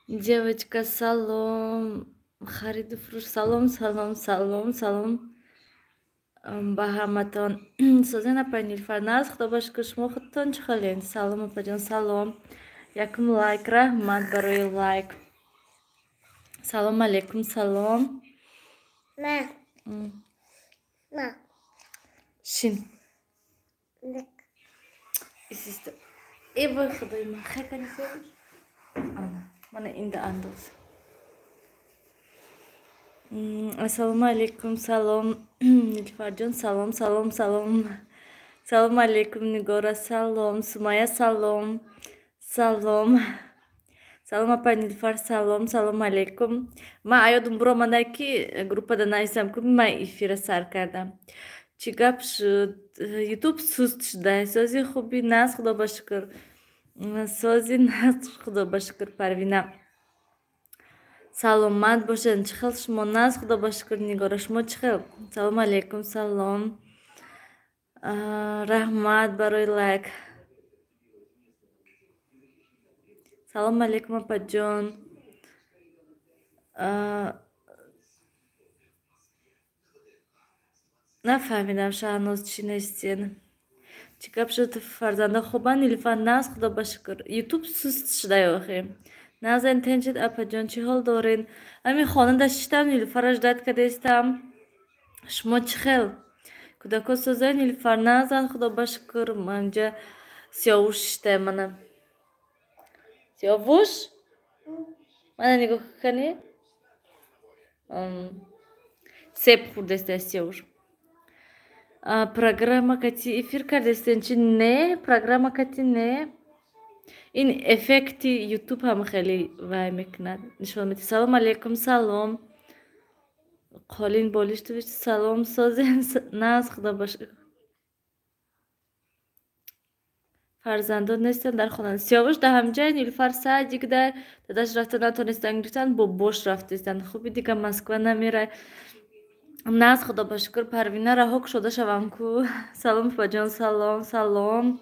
Девочка, салом. Хариду фурӯш. Салом, салом, салом, салом ба ҳаматон. Созен апай Нилфар, наз, худо ба шукр, шумо худтон чӣ холен? Салом апаҷон, салом. Якум лайк, раҳмат барои лайк. Салом алейкум, салом. Ма. Ма. Шин. Исиста. Э вой худои ман, хай кани сёвуш. Ана, мана инда андоз. Ассалому алейкум, салом. Нилфарҷон, салом, салом, салом. Салом алейкум, Нигора, салом. Сумая, салом. Салом. Салом, апай Нилфар, салом, салом алейкум. Ман аёдум буромада ки группада нависам, ки ман эфира сар кардам. Чӣ гап шуд? Ютуб суст шуда. Сози хуби наз, худо ба шукр. Сози наз, худо ба шукр, Парвина. Саломат бошед. Чӣ хел шумо? Наз, худо ба шукр, Нигора. Шумо чӣ хел? Салом алейкум, салом. Раҳмат барои лайк. Салом алейкум, апаҷон. Нафаҳмидам, Шаҳноз, чӣ нестен. Чӣ гап шуд? Фарзанда хубанд? Нилуфар, наз, худо ба шукр. Ютуб суст шуда охи. Назен тенчед, апаҷон, чӣ ҳол дорен? Ҳамин хонада шиштам, Нилуфарро ждать кардастам. Шумо чӣ хел? Кӯдако созай? Нилуфар, назан, худо ба шукр. Манҷа Сиёвуш шиштай мана. Сиёвуш? Мана нигоҳ кани. Себ хӯрдастай Сиёвуш. Программа кати эфир кардастен чи? Не, программа кати не. Ин эффекти ютуб ҳам хеле вай мекунад, нишон медиҳад. Салом алейкум, салом. Қолин болиштович, салом, созен, наз, худо ба шукр. Фарзандон нестанд дар хона. Сиёвуш дар ҳамҷай, Нилуфар садик дар дадаш рафта натонистан гирифтан, бобош рафтестанд. Хуби дига Москва намерай. Наз, худо ба шукр, Парвина, раҳо кушода шавам ку. Салом, апаҷон, салом, салом.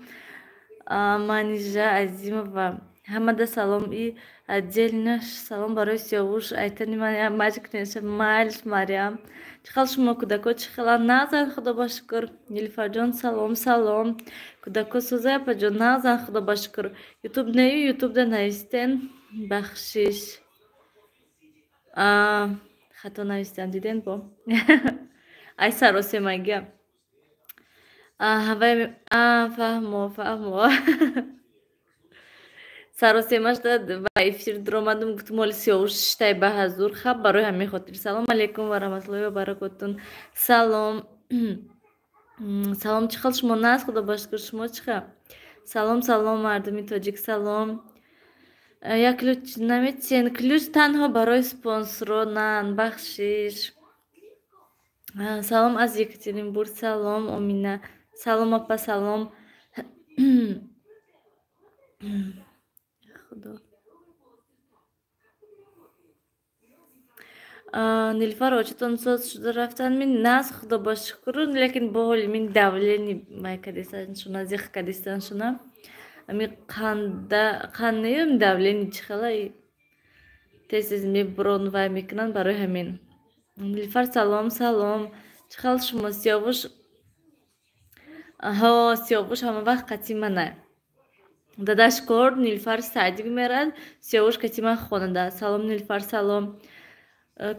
Манижа Азимова, ҳамада салом и отдельно салом барои Сиёвуш. Айтани ман маҷ кунед, майлш Мариям. Чӣ хел шумо, кӯдако чӣ хеланд? Назан, худо ба шукр. Нилуфарҷон, салом, салом. Кӯдако созай, апаҷон? Назан, худо ба шукр. Ютуб нею, ютубда навистен. Бахшиш. Хато навистам, диден бо. Ай саросемагия. Ҳавай фаҳмо, фаҳмо. Саросема шуда ва эфир дуромадум, гуфтум оли Сиёвуш шиштай ба ҳазур, хаб барои ҳамин хотир. Салом алейкум ва раҳматуллоҳи ва баракотун. Салом. Салом, чӣ хел шумо? Наз, худо ба шукр, шумо чӣ хел? Салом, салом, мардуми тоҷик, салом. Як ключ наметиҳен? Ключ танҳо барои спонсоронанд, бахшиш. Салом аз Екатеринбург, салом, Омина. Салом, апа, салом. Худо. Нилуфар, очатон соз шуда рафтан ми? Наз, худо ба шукр, лекин бо ҳоли мин давление вай кардистан шуна, зиқ кардистан шуна. Ами қанда қанд неюм, давление чӣ хела тез тез мебурон вай мекунанд барои ҳамин. Нилуфар, салом, салом. Чӣ хел шумо, Сиёвуш? Ҳо, Сиёвуш ҳама вақт қатъи мана. Дадаш кор, Нилуфар садик мерад, Сиёвуш кати ман хонада. Салом, Нилуфар, салом.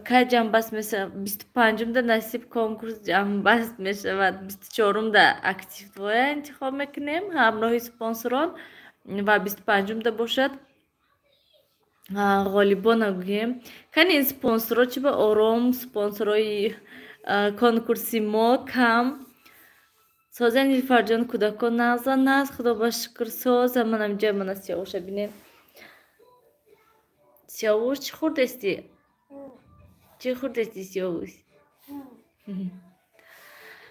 Кай ҷамъбаст мешавад? 25-умда насиб конкурс ҷамъбаст мешавад. 24-умда активҳоя интихоб мекунем ҳамроҳи спонсорон ва 25-умда бошад ғолибона гӯем. Кани ин спонсорро чӣ ба ором, спонсорҳои конкурси мо кам. Соза, Нилуфарҷон, кӯдакон нағза? Нағз, худо ба шукр, соза. Манам ҷа мана Сиёвуша бинем. Сиёвуш, чӣ хӯрдастӣ? Чӣ хӯрдастӣ, Сиёвуш?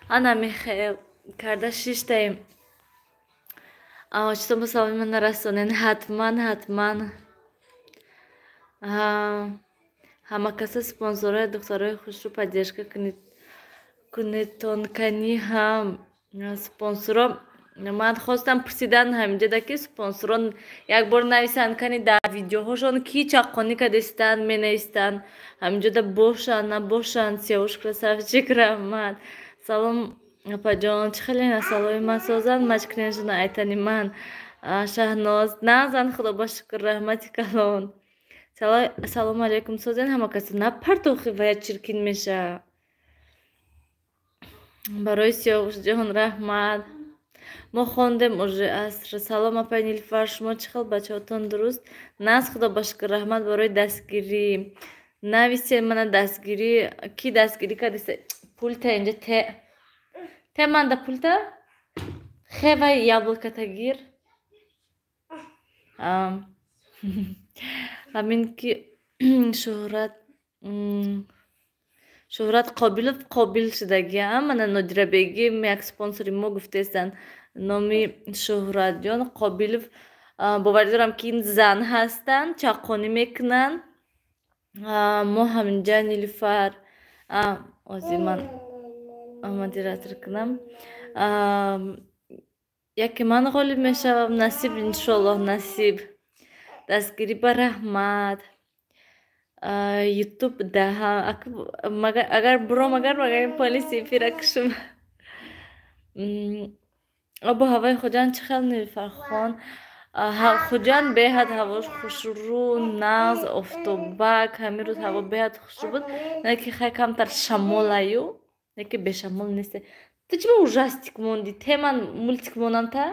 Ана мехел карда шиштаем. Читон ба саломи ман нарасонен, ҳатман, ҳатман. Ҳама каса спонсорҳои духтарои хушрӯ поддержка кунед, кунедтон кани. Ҳам спонсоро ман хостам пурсидан ҳаминҷода, ки спонсорон якбор нависанд кани, дар видеоҳошон ки чаққонӣ кардистанд, менавистанд, ҳаминҷода бошанд, набошанд. Сиёвуш, красавчик, раҳмат. Салом, апаҷон, чӣ хеле саломи ман созанд, маҷкуненшона айтани ман. Шаҳноз, назан, худо ба шукр, раҳмати калон. Салому алайкум, созен ҳама каса. Напартохи, вая чиркин меша. Барои Сиёвушҷон раҳмат. Мо хондем уже аср. Салом, апай Нилфар, шумо чӣ хел, бачаҳотон дуруст? Наз, худо ба шукр, раҳмат барои дастгирӣ. Нависен мана, дастгирӣ ки дастгирӣ кардиста. Пулта инҷа те, те манда пулта хевай, яблоката гир. Ҳамин ки Шӯҳрат Қобилов қобил шудагиам. Мана Нодирабегим, як спонсори мо, гуфтестанд номи Шӯҳратҷон Қобилов. Боварӣ дорам, ки ин зан ҳастанд, чаққонӣ мекунанд. Мо ҳаминҷа Нилуфар ози ман модератор кунам. Яке ман ғолиб мешавам, насиб, иншоллоҳ, насиб. Дастгирӣ ба раҳмат. Ютуб даҳа агар буром, агар магар полиси эфира кушум. Обу ҳавои Хуҷанд чӣ хел, Нилуфархон? Хуҷанд беҳад ҳавош хушрӯ, нағз, офтобак. Ҳамин рӯз ҳаво беҳад хушрӯ буд, не ки хай камтар шамолаю, не ки бешамол несте. Ту чӣ ба ужастик монди? Те ман мультик монам, та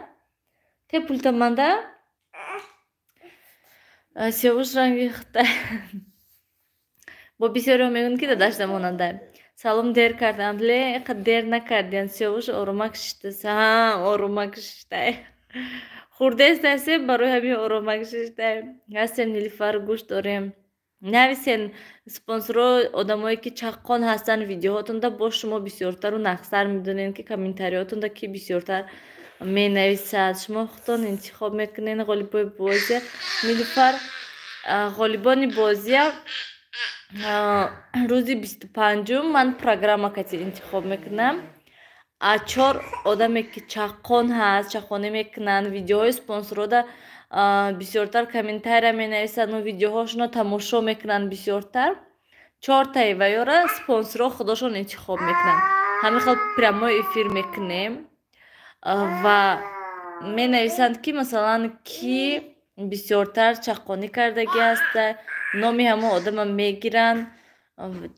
те пулта манда. Сиёвуш ранги хутай, бо бисёриҳо мегӯянд, ки дадашда монанда. Салом, дер кардам, ле иқа дер накардиан. Сиёвуш оромак шиштас. Ҳа, оромак шиштай, хурдестасе, барои ҳамин оромак шиштай. Ҳастем, Нилифар, гӯш дорем. Нависен спонсоро, одамое ки чаққон ҳастанд видеоҳотонда, бо шумо бисёртару нақстар медонед, ки комментариҳотонда ки бисёртар менависад. Шумо худтон интихоб мекунед ғолибои бозия. Нилуфар, ғолибони бозия рӯзи 25-ум ман программа кати интихоб мекунам. А чор одаме ки чаққон ҳаст, чаққонӣ мекунанд, видеоҳои спонсорода бисёртар комментария менависанд, видеоҳошонро тамошо мекунанд бисёртар, чортаи ваёра спонсорҳо худошон интихоб мекунанд. Ҳамин хел прямой эфир мекунем ва менависанд, ки масалан ки бисёртар чаққонӣ кардагӣ ҳаста, номи ҳамон одама мегиранд.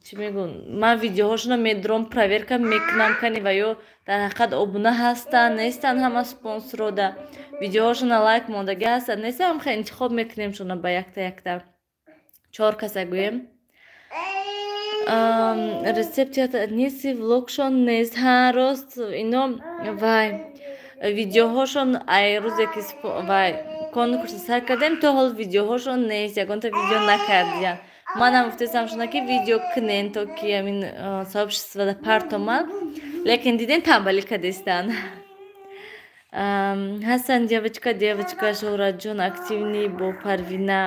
Чӣ мегӯн, ман видеоҳошонро медуром, проверка мекунам, кани ва ё дар ҳақиқат обуна ҳастанд, нестанд, ҳама спонсорода видеоҳошона лайк мондагӣ ҳастанд, нестанд. Ҳам хел интихоб мекунем шона ба якта якта, чор каса гӯем. Рецепт нест, влогшон нест. Ҳа, рост, ино вай видеоҳошон ай рӯзе ки вай конкурса сар кардем, то ҳол видеоҳошон нест, ягонта видео накардиян. Манам гуфтестам шуна, ки видео кунен, то ки ҳамин сообществода партомад, лекин диден, тамбалӣ кардестанд. Ҳасан, девочка, девочка, Шӯҳратҷон активный бо Парвина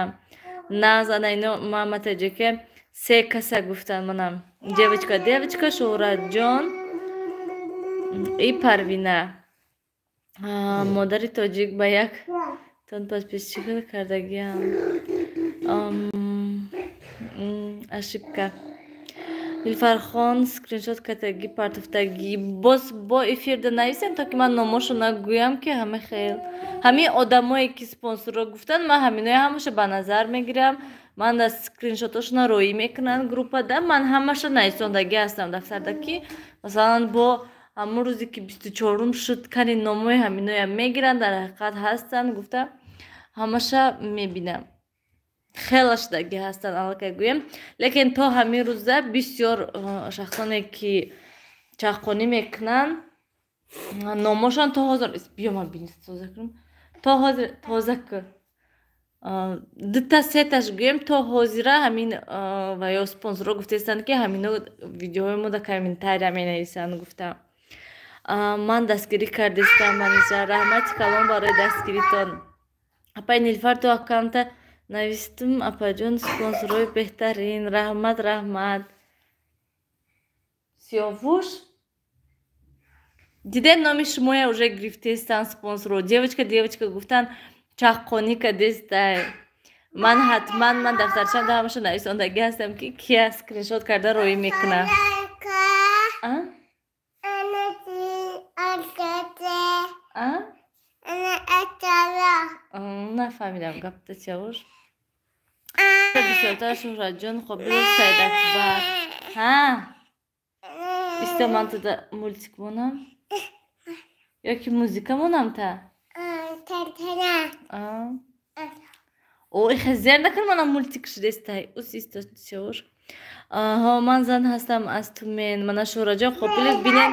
наз. Ана ино маматаҷаке се каса гуфтанд. Манам девочка, девочка, Шӯҳратҷон и Парвина. Модари тоҷик ба як тон подписчика кардагиам. Ошибка. Нилфархон, скриншот кардагӣ, партофтагӣ, боз бо эфирда нависем, то ки ман номошо нагӯям, ки ҳама хел ҳамин одамое ки спонсорро гуфтанд, ман ҳаминоя ҳамаша ба назар мегирам. Ман скриншотошона роӣ мекунанд группада, ман ҳамаша нависондагӣ ҳастам дафтарда, ки масалан бо ҳамон рӯзе ки 24-ум шуд, кани номои ҳаминоя мегиранд, дар ҳақиқат ҳастанд гуфта, ҳамаша мебинам. Хела шудагӣ ҳастанд аллакай гӯем, лекин то ҳамин рӯза бисёр шахсоне ки чаққонӣ мекунанд, номошон то ҳозир, биё ман бинис тоза кунам, то ҳозир тоза кун, дута сеташ гӯем, то ҳозира ҳамин ва ё спонсорҳо гуфтаистанд, ки ҳамино видеоҳои мо дар комментария менависанд гуфта. Ман дастгирӣ кардистам, Манижа, раҳмати калон барои дастгиритон. Апай Нилфар, ту аккаунта навистум, апаҷон, спонсорҳои беҳтарин, раҳмат, раҳмат. Сиёвуш, дидем, номи шумоя уже гирифтестан спонсорро. Девочка, девочка гуфтан, чаққонӣ кадестай. Ман ҳатман, ман дафтарчам да ҳамаша нависондагӣ ҳастам, ки кия скриншот карда роӣ мекунад. А? А? Нафаҳмидам гапта, Сиёвуш. Бисёртар Шуҳратҷон Қобилов, Саидакбар. Ҳа, исто, ман туда мультик монам ё ки музыка монам та? О, ихе зер накун, манам мультик шудестай. Ус, исто, Сиёвуш. Ҳо, ман зан ҳастам аз Тумен. Мана Шуҳратҷон Қобилов, бинен,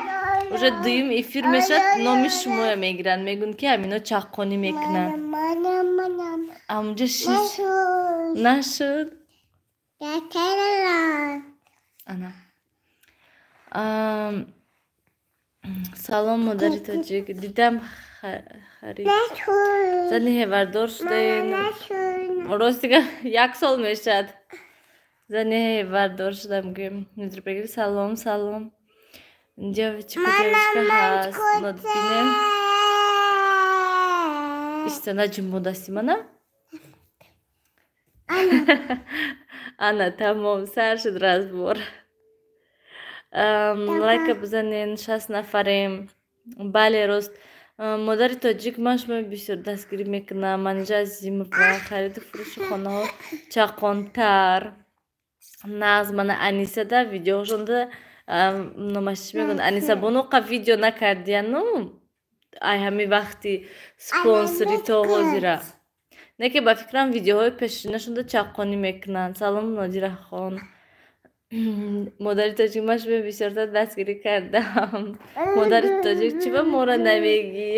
уже дуюм эфир мешавад, номи шумоя мегиранд, мегӯянд, ки ҳамино чаққонӣ мекунанд. Амҷа шиш нашуд. Ана, салом, модари тоҷик, дидам, харид, зани ҳевардор шудаен. Ростига, як сол мешавад, зани ҳевардор шудам, гӯем. Салом, салом, девочка, девочка ҳаст, бинем. Исто, наҷумбо дасти мана. Ана, тамом, сар шуд разбор. Лайка бизанен, 60 нафарем. Бале, рост, модари тоҷик, ман шумо бисёр дастгирӣ мекунам. Манижа Азимова, хариду фурӯши хонаҳо чаққонтар, нағз. Мана Анисада видеоҳошонда номаш чӣ мегӯянд, Аниса Бону, қа видео накардияну ай ҳамин вақти спонсори то ҳозира. Не ки ба фикрам, видеоҳои пешинашонда чаққонӣ мекунанд. Салом, Нодирахон. Модари тоҷик, ман шумо бисёртар дастгирӣ кардам. Модари тоҷик, чӣ ба мора намегӣ?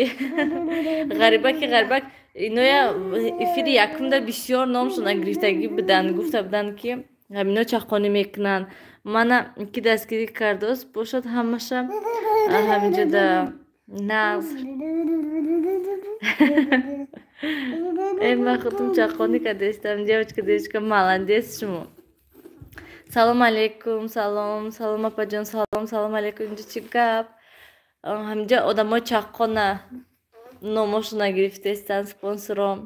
Ғарибаки ғарибак, иноя эфири якумда бисёр номшона гирифтагӣ буданд, гуфта буданд, ки ҳамино чаққонӣ мекунанд. Мана, ки дастгирӣ кардост бошад, ҳамаша ҳаминҷода нағз. Э, ман худам чаққонӣ кардастам. Девочка, девочка, молодец шумо. Салом алейкум, салом, салом, апаҷон, салом, салом алейкум. Инҷо чӣ гап? Ҳаминҷа одамои чаққона номошона гирифтаистанд спонсором.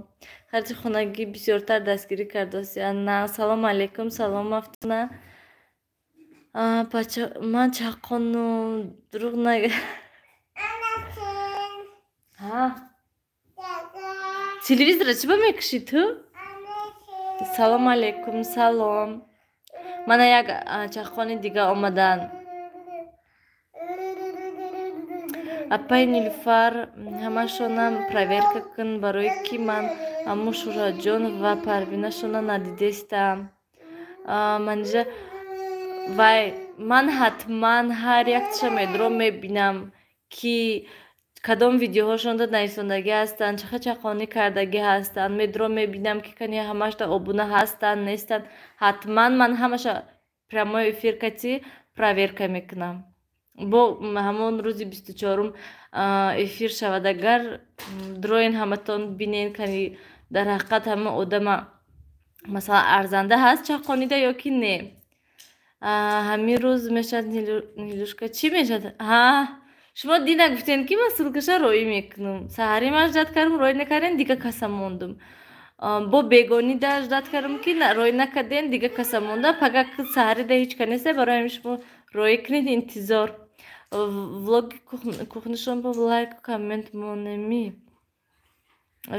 Хариди хонагӣ бисёртар дастгирӣ кардост. На, салом алейкум, салом, Мафтуна. Ман чаққону дурӯғ на. Ҳа, телевизора чӣ ба мекушӣ ту? Салом алейкум, салом. Мана як чаққони дига омаданд. Апай Нилуфар, ҳамашонам проверка кун, барои ки ман аммо Шуҳратҷон ва Парвинашона надидестам. Манижа, вай, ман ҳатман ҳар якташа медро мебинам, ки кадом видеоҳошонда нависондагӣ ҳастанд, чаха чаққонӣ кардагӣ ҳастанд. Медро мебинам, ки кани ҳамашда обуна ҳастанд, нестанд. Ҳатман ман ҳамаша прямой эфир кати проверка мекунам. Бо ҳамон рӯзи 24-ум эфир шавад, агар дроин, ҳаматон бинен, кани дар ҳақиқат ҳама одама, масалан, арзанда ҳаст чаққонида ё ки не. Ҳамин рӯз мешавад, Нилушка, чӣ мешавад? Ҳа, шумо дина гуфтен, ки ман ссылкаша роӣ мекунам. Саҳарӣ ман ждать кардам, роӣ накардем, дига каса мондум. Бо бегонида ждать кардам, ки роӣ накардем, дига каса монда. Пага саҳарида ҳеҷ ка неста, барои ҳамин шумо роӣ кунед, интизор. Влоги кухнишон бо лайку коммент монемӣ.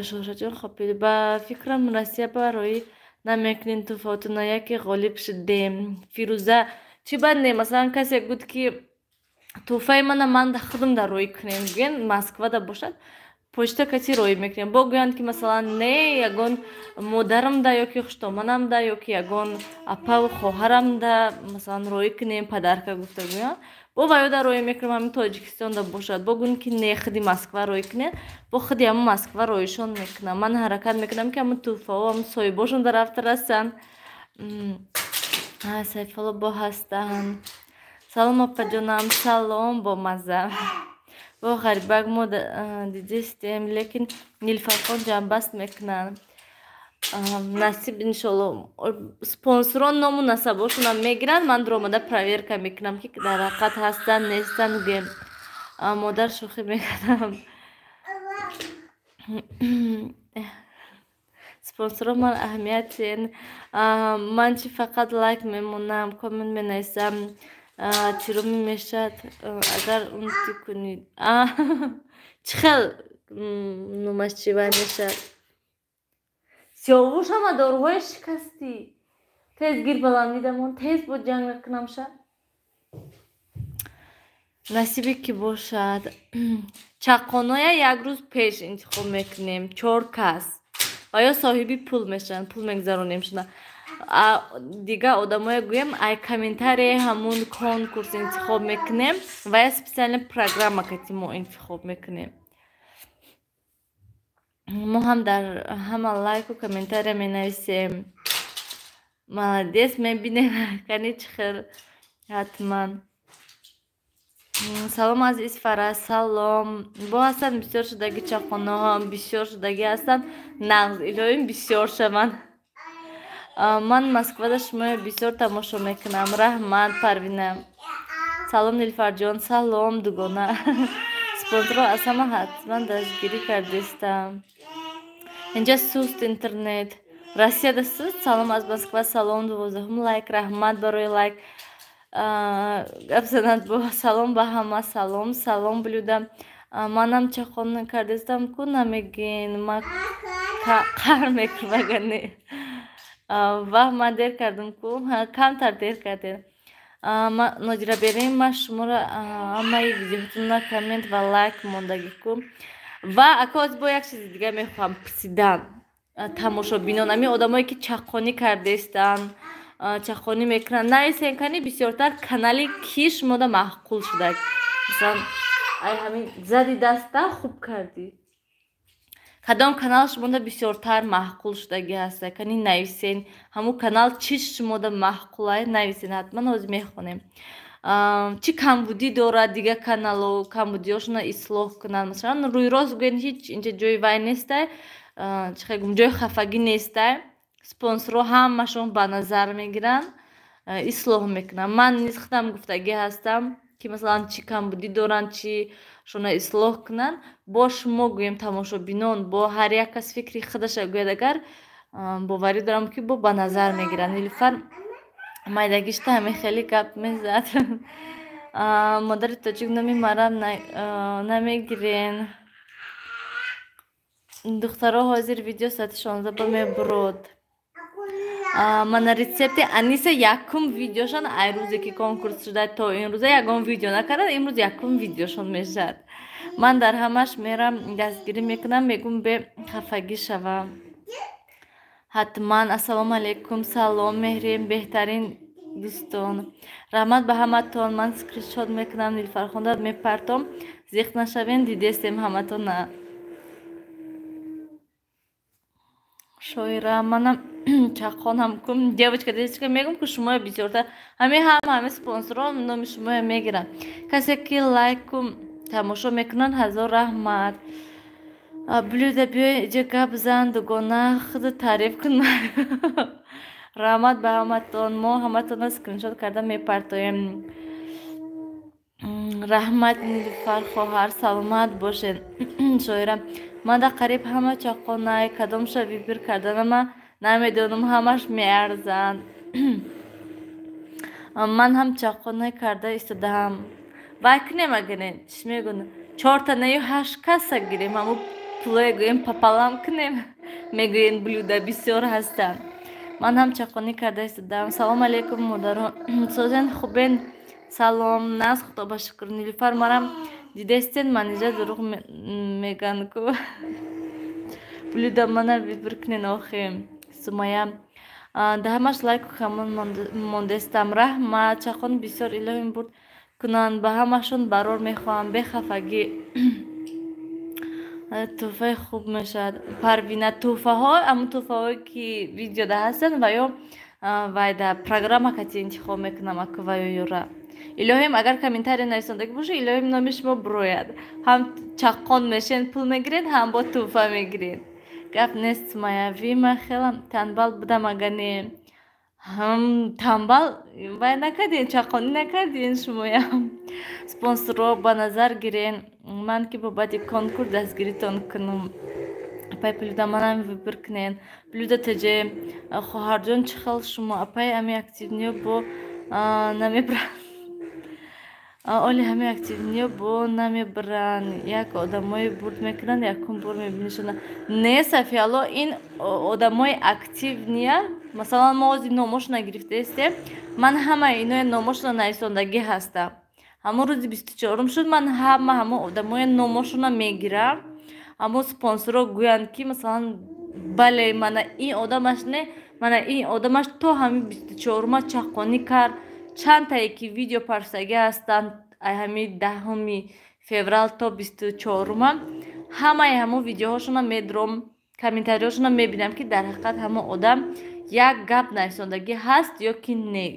Шӯҳратҷон Хопил, ба фикрам, Россия ба роӣ намекунем туҳфаотона, яке ғолиб шудем. Фирӯза, чӣ бад не, масалан, касе гуфт, ки тӯҳфаи мана ман худам дар роӣ кунем, гӯянд, Москвада бошад, почта каси роӣ мекунем. Бо гӯянд, ки масалан, не, ягон модарамда ё ки хуштоманамда ё ки ягон апаву хоҳарамда, масалан, роӣ кунем, подарка гуфта гӯянд, бо ваёда роӣ мекунем, ҳамин Тоҷикистонда бошад. Бо гӯянд, ки не, худи Москва роӣ кунем, бо худи ҳамун Москва роишон мекунам. Ман ҳаракат мекунам, ки ҳамун тӯҳфаҳо ҳамун соҳибошон дар рафта расанд. Сайфалло бо ҳастанд. Салом, опаҷонам, салом, бомазза. Бо ғарибак мо дидистем, лекин Нилфархон ҷамъбаст мекунанд. Насиб, иншолло, спонсорон ному насабошонам мегиранд. Ман дуромада проверка мекунам, ки дар ҳақиқат ҳастанд, нестанд. Гӯем, модар, шӯхӣ мекардам. Спонсорон ман аҳамиятен. Ман чи фақат лайк мемонам, коммент менависам. Чиро мешавад, агар унти кунед? Чӣ хел номаш чи вай мешавад? Сиёвуш, ҳама доруҳои шикастӣ. Тез гир, баландидамон, тез буд, ҷанг накунам ша. Насибе ки бошад. Чаққоноя як рӯз пеш интихоб мекунем, чор кас, ва ё соҳиби пул мешаванд, пул мегузаронем шуна. Дигар одамое, гӯем, ай комментарияи ҳамун конкурс интихоб мекунем ва я специальная программа кати мо интихоб мекунем. Мо ҳам дар ҳама лайку комментария менависем. Молодец, мебинем, кани чӣ хел, ҳатман. Салом аз Исфара, салом. Бо ҳастанд бисёр шудаги, чаққоноҳо бисёр шудагӣ ҳастанд. Нағз, илоҳим, бисёр шаванд. Ман Москвада шуморо бисёр тамошо мекунам. Раҳмат, Парвина. Салом, Нилфарҷон, салом, дугона. Спонсорро аз ҳама ҳатман дастгирӣ кардистам. Инҷа суст интернет. Россияда суст. Салом аз Москва, салом, 12-ум лайк, раҳмат барои лайк. Гап занад бо. Салом ба ҳама, салом, салом, блюда. Манам чақон кардистам ку, намегин, ма қар мекунам, агар не. Ваҳ, ман дер кардам ку, камтар дер кардем. Нодира берем, ман шуморо ҳамаи видеоҳотонро коммент ва лайк мондагӣ ку. Ва ака, ҳозир бо як чизи дига мехоҳам пурсидан. Тамошобинон, ҳамин одамое ки чаққонӣ кардестанд, чаққонӣ мекунанд, нависен, кани, бисёртар канали ки шумода маъқул шуда? Масалан, ай ҳамин зади даста хуб кардӣ. Кадом канал шумода бисёртар маъқул шудагӣ ҳаста? Кани, нависен, ҳамун канал чӣ шумода маъқулай, нависен ҳатман, ҳозир мехонем. Чӣ камбудӣ дорад дигар канало, камбудиҳошонро ислоҳ кунанд. Масалан, рӯйрост гӯен, ҳеҷ инҷа ҷои вай нестай, чӣ хел гум, ҷои хафагӣ нестай. Спонсорҳо ҳамашон ба назар мегиранд, ислоҳ мекунанд. Ман низ худам гуфтагӣ ҳастам, ки масалан чӣ камбудӣ доранд, чӣ шона ислоҳ кунанд. Бо шумо гӯем, тамошобинон, бо ҳар як кас фикри худаша гӯяд, агар, боварӣ дорам, ки бо ба назар мегиранд. Нилуфар майдагишта ҳамин хеле гап мезад. Модари тоҷик, номи мара намегирен. Духтаро, ҳозир видео соати 16 ба мебурод. Мана рецепти Аниса, якум видеошон. Ай рӯзе ки конкурс шуда то ин рӯза ягон видео накарданд, имрӯз якум видеошон мешавад. Ман дар ҳамаш мерам, дастгирӣ мекунам, мегӯм, бе хафагӣ шава ҳатман. Ассалому алайкум, салом, меҳрим, беҳтарин дӯстон, раҳмат ба ҳаматон. Ман скриншот мекунам, Нилфархонда мепартом, зиқ нашавен, дидестем ҳаматона. Шоира, манам чаққонам кум. Девочка, девочка, мегӯм, ки шумоя бисёртар ҳамин ҳама ҳамин спонсорон номи шумоя мегиранд. Касе ки лайку тамошо мекунанд, ҳазор раҳмат. Блюда, биёй иҷа гап зан, дугона, худу таъриф кун. Раҳмат ба ҳаматон, мо ҳаматонро скриншот карда мепартоем. Раҳмат, Нилуфар хоҳар, саломат бошед. Шоира, ман да қариб ҳама чаққонай, кадомша выбор карданама намедонам, ҳамаш меарзанд. Ман ҳам чаққонай карда истодаам. Вай кунем, агане чӣ мегӯн, чорта нею ҳашт каса гирем, ҳамун пулое гӯем, пополам кунем. Мегӯен, блюда бисёр ҳастанд. Ман ҳам чаққонӣ карда истодаам. Салом алейкум, модарон, созен, хубен? Салом, наз, худо ба шукр. Нилуфар, марам дидестен, манижа дурӯғ меган ку. Блюда, мана выбор кунен охи. Сумая, да ҳамаш лайку камон мондестам, раҳмат. Чаққон бисёр, илоҳим бурд кунанд, ба ҳамашон барор мехоҳам, бехафагӣ. Тӯҳфаи хуб мешавад, Парвина. Тӯҳфаҳо ҳамун тӯҳфаҳое ки видеода ҳастанд ва ё Вайда программа кати интихоб мекунам акваю юра. Илоҳим, агар комментария нависондагӣ боша, илоҳим, номи шумо бирояд. Ҳам чаққон мешен, пул мегиред, ҳам бо тӯҳфа мегиред. Гап нест, Сумаяви, ман хелам танбал будам, ага не. Ҳам танбал вай накарден, чаққонӣ накарден шумоям. Спонсорро ба назар гирен. Ман ки бобати конкурс дастгиритон кунам. Апай, блюда манам выбор кунен. Блюда теже, хоҳарҷон, чӣ хел шумо? Апай, ами активный ё бо намебаранд. Оли ҳами активный ё бо намебаранд. Як одамое бурд мекунанд, якум бор мебинишона. Не, Сафиялло, ин одамои активный я, масалан, мо ҳозир номошона гирифтаистем. Ман ҳамаи иноя номошона нависондагӣ ҳастам. Ҳамон рӯзи 24-ум шуд, ман ҳама ҳамон одамоя номошона мегирам. Ҳамон спонсорро гӯянд, ки масалан, бале, мана ин одамаш, не, мана ин одамаш то ҳамин 24-ума чаққонӣ кард. Чандтае ки видео парсагӣ ҳастанд, ай ҳамин 10 феврал то 24-ума, ҳамаи ҳамон видеоҳошона медуром, комментариҳошона мебинам, ки дар ҳақиқат ҳамон одам як гап нависондагӣ ҳаст ё ки не.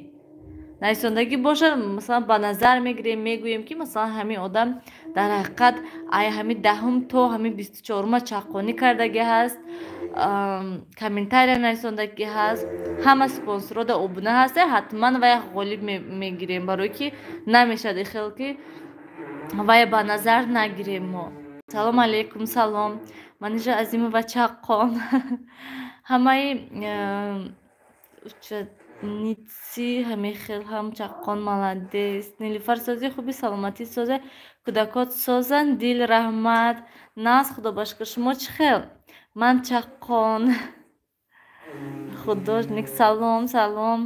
Нависондагӣ бошад, масалан, ба назар мегирем, мегӯем, ки масалан, ҳамин одам дар ҳақиқат ай ҳамин 10-ум то ҳамин 24-ума чаққонӣ кардагӣ ҳаст, комментария нависондагӣ ҳаст, ҳама спонсорро обуна ҳаста, ҳатман вай ғолиб мегирем, барое ки намешавад ихел, ки вай ба назар нагирем мо. Салом алейкум, салом, Манижа Азимова, чаққон. Ҳамаи ученицы ҳамихел ҳам чаққон, молодец. Нилуфар, сози, хуби, саломатӣ созе, кӯдакот созанд, дил раҳмат. Нағз, худо ба шукр, шумо чӣ хел? Ман чаққон. Художник, салом, салом.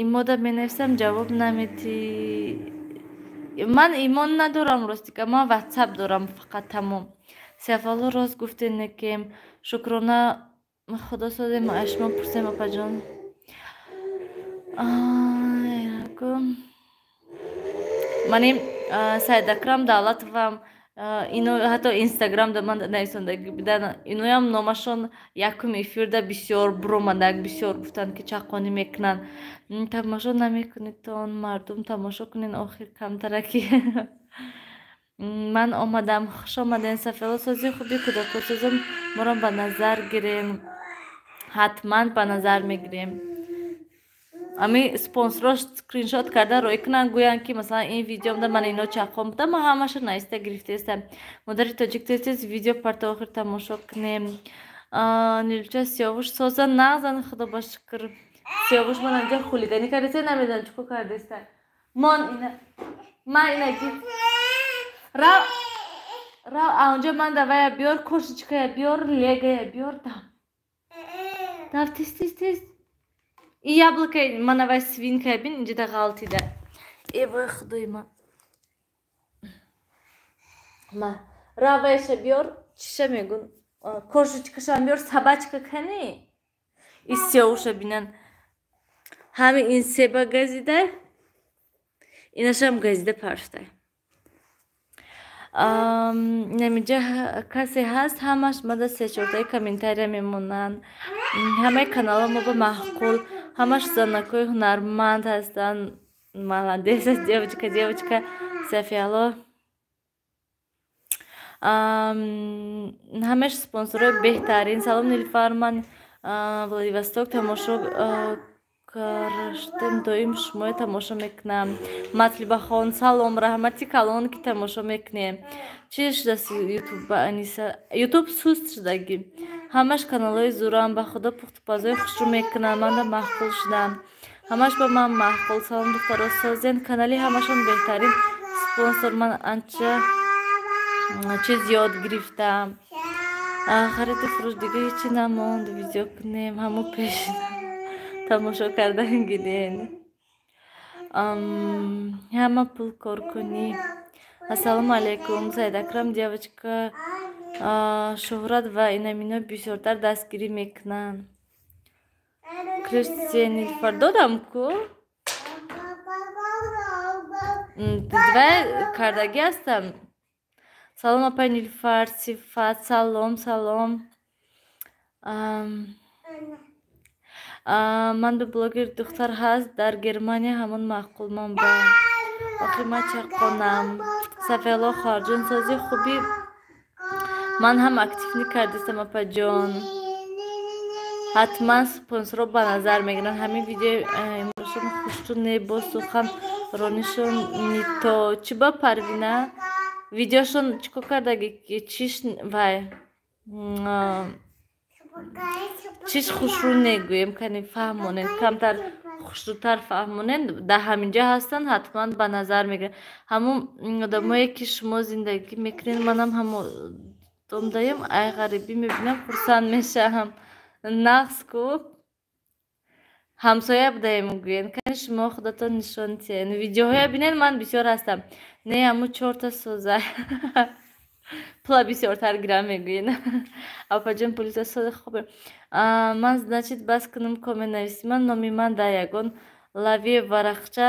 Имода менависам, ҷавоб наметӣ. Ман имон надорам, ростика, ман Ватсап дорам фақат, тамом. Сафалло, рост гуфтед, некем. Шукрона, худо созем, аз шумо пурсем, апаҷон. Мани Сайдакрам Давлатовам, ино ҳатто Инстаграмда ман нависондагӣ будан, иноям номашон якум эфирда бисёр буромадак, бисёр гуфтанд, ки чаққонӣ мекунанд. Тамошо намекунедтон, мардум, тамошо кунен охир камтараки. Ман омадам, хуш омадем, Сафиялло, сози, хуби, кӯдакот созам, моро ба назар гирем. Ҳатман ба назар мегирем. Ами спонсорро скриншот карда роӣ кунанд, гӯянд, ки масалан, ин видеомда ман ино чаққон будам, ман ҳамаашо нависта гирифтаистам. Модари тоҷик, тез тез видео парто, охир тамошо кунем. Нилуча, Сиёвуш соза, нағзан, худо ба шукр. Сиёвуш ман анҷо хулиганӣ кардаста, намедонам чӣ кор кардаста. Мон ина, ман ина гир. Рав, рав, анҷо ман давая биёр, кошечка я биёр, легая биёр, дам. Дав, тез, тез, тез. И яблоко мана, вай свинка я бин, инҷода ғалтида. Э вой, худои ман. Ма, равайша биёр, чиша мегун? Кошечка шам биёр, собачка кани? И Сиёвуша бинан. Ҳами ин себа газида, инашам газида парштай. Намиҷа касе ҳаст, ҳамаш мада се-чортаи комментария мемонанд. Ҳамаи каналҳо мо ба маъқул, ҳамаш занакҳои ҳунарманд ҳастанд. Молодец, девочка, девочка, Сафиялло. Ҳамаш спонсорҳои беҳтарин. Салом, Нилуфар, ман Владивосток тамошо карштем, доим шуморо тамошо мекунам. Матлибахон, салом, раҳмати калон, ки тамошо мекунем. Чӣ шудааст Ютуб ба, Аниса? Ютуб суст шудагӣ. Ҳамаш каналҳои зурам, ба худо, пухтупазҳои хушрӯ мекунанд, манда маъқул шудам. Ҳамаш ба ман маъқул. Салом, духтаро, созен, канали ҳамашон беҳтарин спонсор, ман анча чиз ёд гирифтам. Хариду фурӯш дига ҳечи намонд, видео кунем, ҳамо пеш тамошо кардан гирен. Ҳама пул кор кунӣ. Ассалому алайкум, Саидакрам, девочка, шӯҳрат ва инамино бисёртар дастгирӣ мекунанд. Кристия, Нилуфар, додам ку? Вай кардагӣ ҳастам. Салом, апай Нилуфар, сифат, салом, салом. Ман ду блогер духтар ҳаст дар Германия, ҳамон маъқул ман ба. Охи ман чаққонам. Сафиялло хоҳарҷон, сози хуби, ман ҳам актив накардистам, апаҷон. Ҳатман спонсорро ба назар мегиранд. Ҳамин видеои имрӯзшон хушрӯ не, бо сухан ронишон нито. Чӣ ба Парвина? Видеошон чӣ кор кардаги? Чиш вай чиш хушрӯ негӯем, кани фаҳмонед, камтар хушрӯтар фаҳмонед. Дар ҳаминҷо ҳастанд, ҳатман ба назар мегиранд. Ҳамун одамое ки шумо зиндагӣ мекунед, манам ҳамон домдаем, ай ғарибӣ мебинам, хурсанд мешавам. Нағз ку ҳамсоя будаем гӯен, кани шумо худатон нишон диҳед. Видеоҳоя бинед, ман бисёр ҳастам. Не, ҳамун чорта соза пула бисёртар гирам мегӯен. Апаҷон, пулиса сози хубе. Ман значит бас кунам комент нависӣ. Ман номи ман дар ягон лави варақча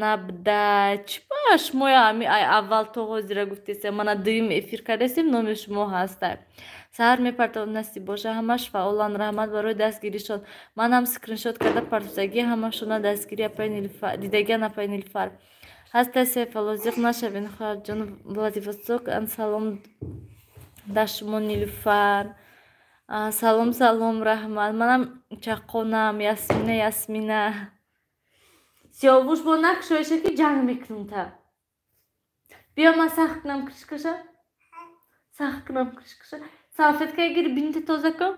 набда. Чӣ ба шумоя ҳами аввал то ҳозира гуфтесем, мана дуюм эфир кардесем, номи шумо ҳаста. Саҳар мепартовам, насиб боша, ҳамаш фаъоланд. Раҳмат барои дастгиришон. Ман ҳам скриншот карда партофтагӣ ҳамашона дастгири апаи Нилуфар, дидагиан апаи Нилуфар. Ҳаста Сайфалло, зиқ нашавед, хоҳарҷон. Владивосток, салом дар шумо, Нилуфар. Салом, салом, раҳмат. Манам чаққонам, Ясмина, Ясмина. Сиёвуш бо накушоиша ки ҷанг мекунам та. Биё ман сахт кунам крышкаша. Сахт кунам крышкаша. Салфетка гир, бинти тоза кун.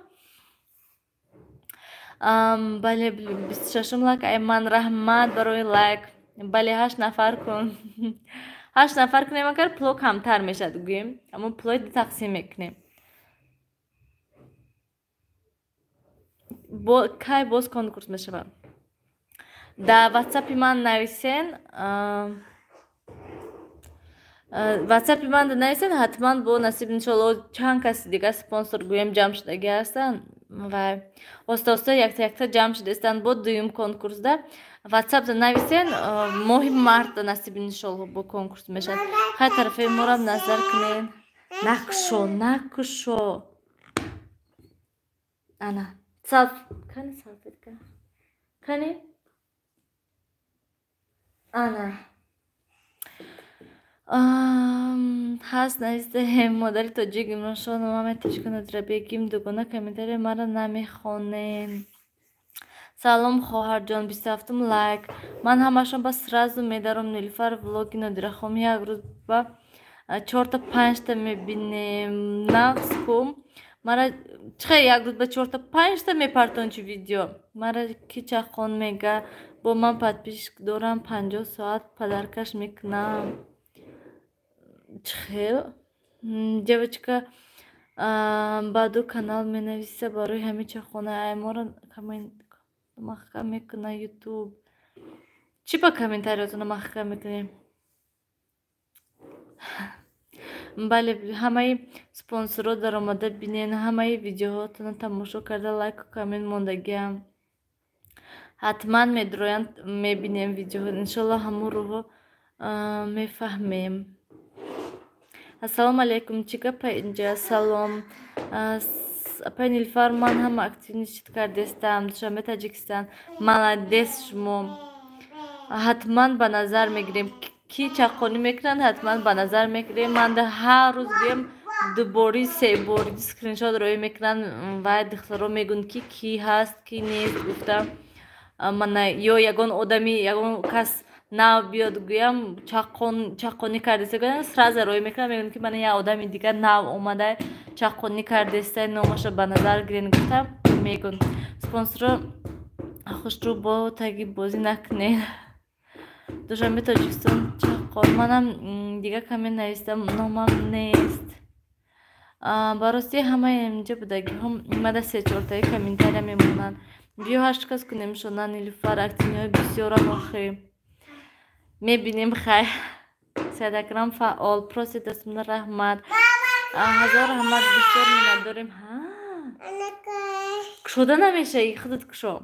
Бале, 26-ум лайк. Ай ман раҳмат барои лайк. Бале, 8 нафар кун. 8 нафар кунем, агар пуло камтар мешавад гӯем. Аммо пулои тақсим мекунем. Кай боз конкурс мешавад? Дар ватсапи ман нависен, ватсапи ман нависен, ҳатман бо насиб иншоалло чанд каси дига спонсор гӯем ҷамъ шудагӣ ҳастанд ва оста оста якта якта ҷамъ шудаистанд. Бо дуюм конкурсда ватсапда нависен, моҳи мартда насиб иншоалло бо конкурс мешавад. Хай тарафаи морам назар кунед. Накушо, накушо. Ана, салф, кани салфетка? Кани? Ана. Ҳаст навистаем модари тоҷик Имроншоҳ номаме тишку Надирабегим дугона комментария мара намехонем. Салом хоҳарҷон, 27-ум лайк. Ман ҳамашон ба сразу медаром. Нилуфар влоги Нодирахом як рӯз ба чорта панҷта мебинем. Нағз ку мара чихе як рӯз ба чорта панҷта мепартон чи видео. Мара ки чаққон мега, бо ман подписчик дорам, 50 соат подаркаш мекунам. Чихел? Девочка ба ду канал менависа барои ҳамин чаққона. Ай моро коммент маҳкам мекуна ютуб. Чӣ ба комментариётона маҳкам мекунем? Бале, ҳамаи спонсорро даромада бинен, ҳамаи видеоҳотона тамошо карда лайку коммент мондагиам. Ҳатман медроянд, мебинем видеоҳо. Иншоалло ҳамун рӯҳо мефаҳмем. Ассалому алайкум, чӣ гапа инҷа? Салом. Апай Нилуфар, ман ҳама активничит кардестам. Душанбе, Таҷикистон. Молодец шумо. Ҳатман ба назар мегирем. Ки чаққонӣ мекунанд, ҳатман ба назар мегирем. Ман ҳар рӯз гӯям дубори, себори скриншот роӣ мекунанд ва духтаро мегӯянд ки кӣ ҳаст, кӣ нест гуфта. Мана ё ягон одами, ягон кас нав биёд гӯям чаққонӣ кардеста гӯям, сразу роӣ мекунам, мегӯям ки мана як одами дигар нав омада чаққонӣ кардеста, номаша ба назар гирен гуфта мегӯянд. Спонсорро хушрӯ бо таги бозӣ накунед. Душанбе, Тоҷикистон, чаққон. Манам дига каме навистам, номам нест. Ба ростӣ ҳамаи инҷа будагиҳо мада се-чортаи комментария мемонанд. Биё ҳашт кас кунем шона, Нилуфар, активниҳои бисёрам охи. Мебинем хай. Саид Акрам фаъол, просто дастмона раҳмат. Ҳазор раҳмат, бисёр миннатдорем. Кушода намешавӣ, худат кушо.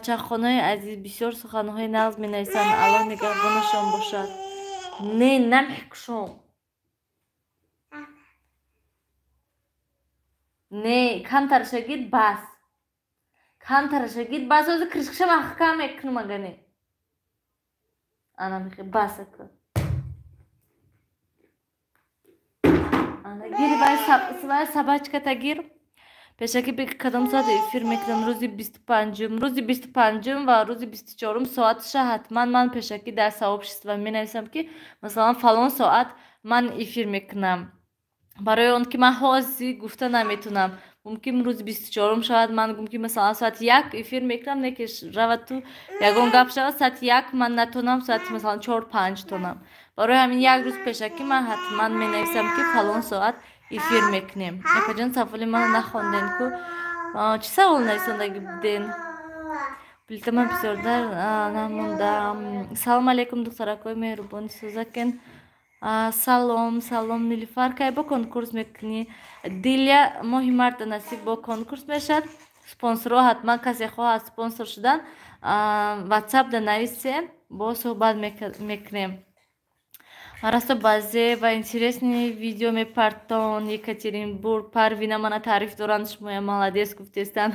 Чаққонои азиз бисёр суханҳои нағз менависанд. Аллоҳ нигаҳбонашон бошад. Не, намекушом. Не, камтараша гир, бас. Камтараша гир, бас. Ҳозир крышкаша маҳкам мекунам, агане. Ана мехе, бас ака. Ана гир, вай собачката гир. Пешакӣ беги, кадом соат эфир мекунам? Рӯзи 25-ум, рӯзи 25-ум ва рӯзи 24-ум соатша ҳатман ман пешакӣ дар сообщество менависам, ки масалан фалон соат ман эфир мекунам. Барои он ки ман ҳозир гуфта наметунам. Мумкин рӯзи 24-ум шавад, ман гум ки масалан соати 1 эфир мекунам, не ки равад ту ягон гап шавад, соати 1 ман натонам, соати масалан 4-5 тонам. Барои ҳамин як рӯз пешакӣ ман ҳатман менависам, ки фалон соат эфир мекунем. Апаҷон, саволи мана нахондем ку. Чӣ савол нависондаги буден? Плита ман бисёрдар намондам. Салом алейкум, духтаракои меҳрубони сӯзакен. Салом, салом, Нилуфар, кай бо конкурс мекунӣ? Диля, моҳи марта насиб бо конкурс мешавад. Спонсорҳо, ҳатман касе хоҳад спонсор шудан, ватсап да нависем, бо суҳбат мекунем. Расто баъзе ва интересный видео мепартон. Екатеринбург Парвина мана таъриф доранд, шумоя молодец гуфтестанд.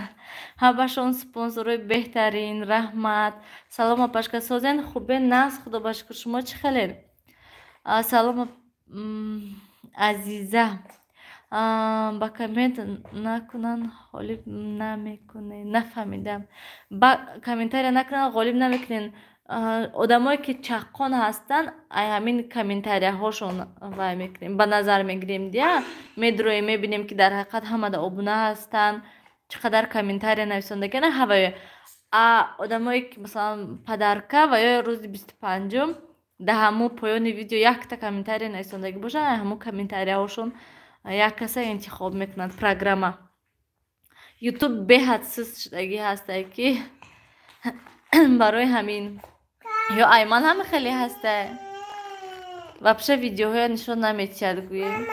Ҳамашон спонсорҳои беҳтарин, раҳмат. Салом, апашка, созен, хубе? Нағз, худо ба шукр, шумо чӣ хелен? Салом, Азиза. Ба коммент накунанд, ғолиб намекунед? Нафаҳмидам. Ба комментария накунанд, ғолиб намекунед? Одамое ки чаққон ҳастанд, ай ҳамин комментарияҳошон вай мекунем, ба назар мегирем, дия медроем, мебинем, ки дар ҳақиқат ҳамада обуна ҳастанд, чӣ қадар комментария нависондагиана ҳавае. А одамое ки масалан подарка ва ё рӯзи 25-ум дар ҳамун поёни видео якта комментария нависондагӣ бошанд, ай ҳамун комментарияҳошон як каса интихоб мекунанд программа. Ютуб беҳад суст шудагӣ ҳастае, ки барои ҳамин ё айман ҳама хеле ҳастае, вообще видеоҳоя нишон наметиҳад. Гӯем,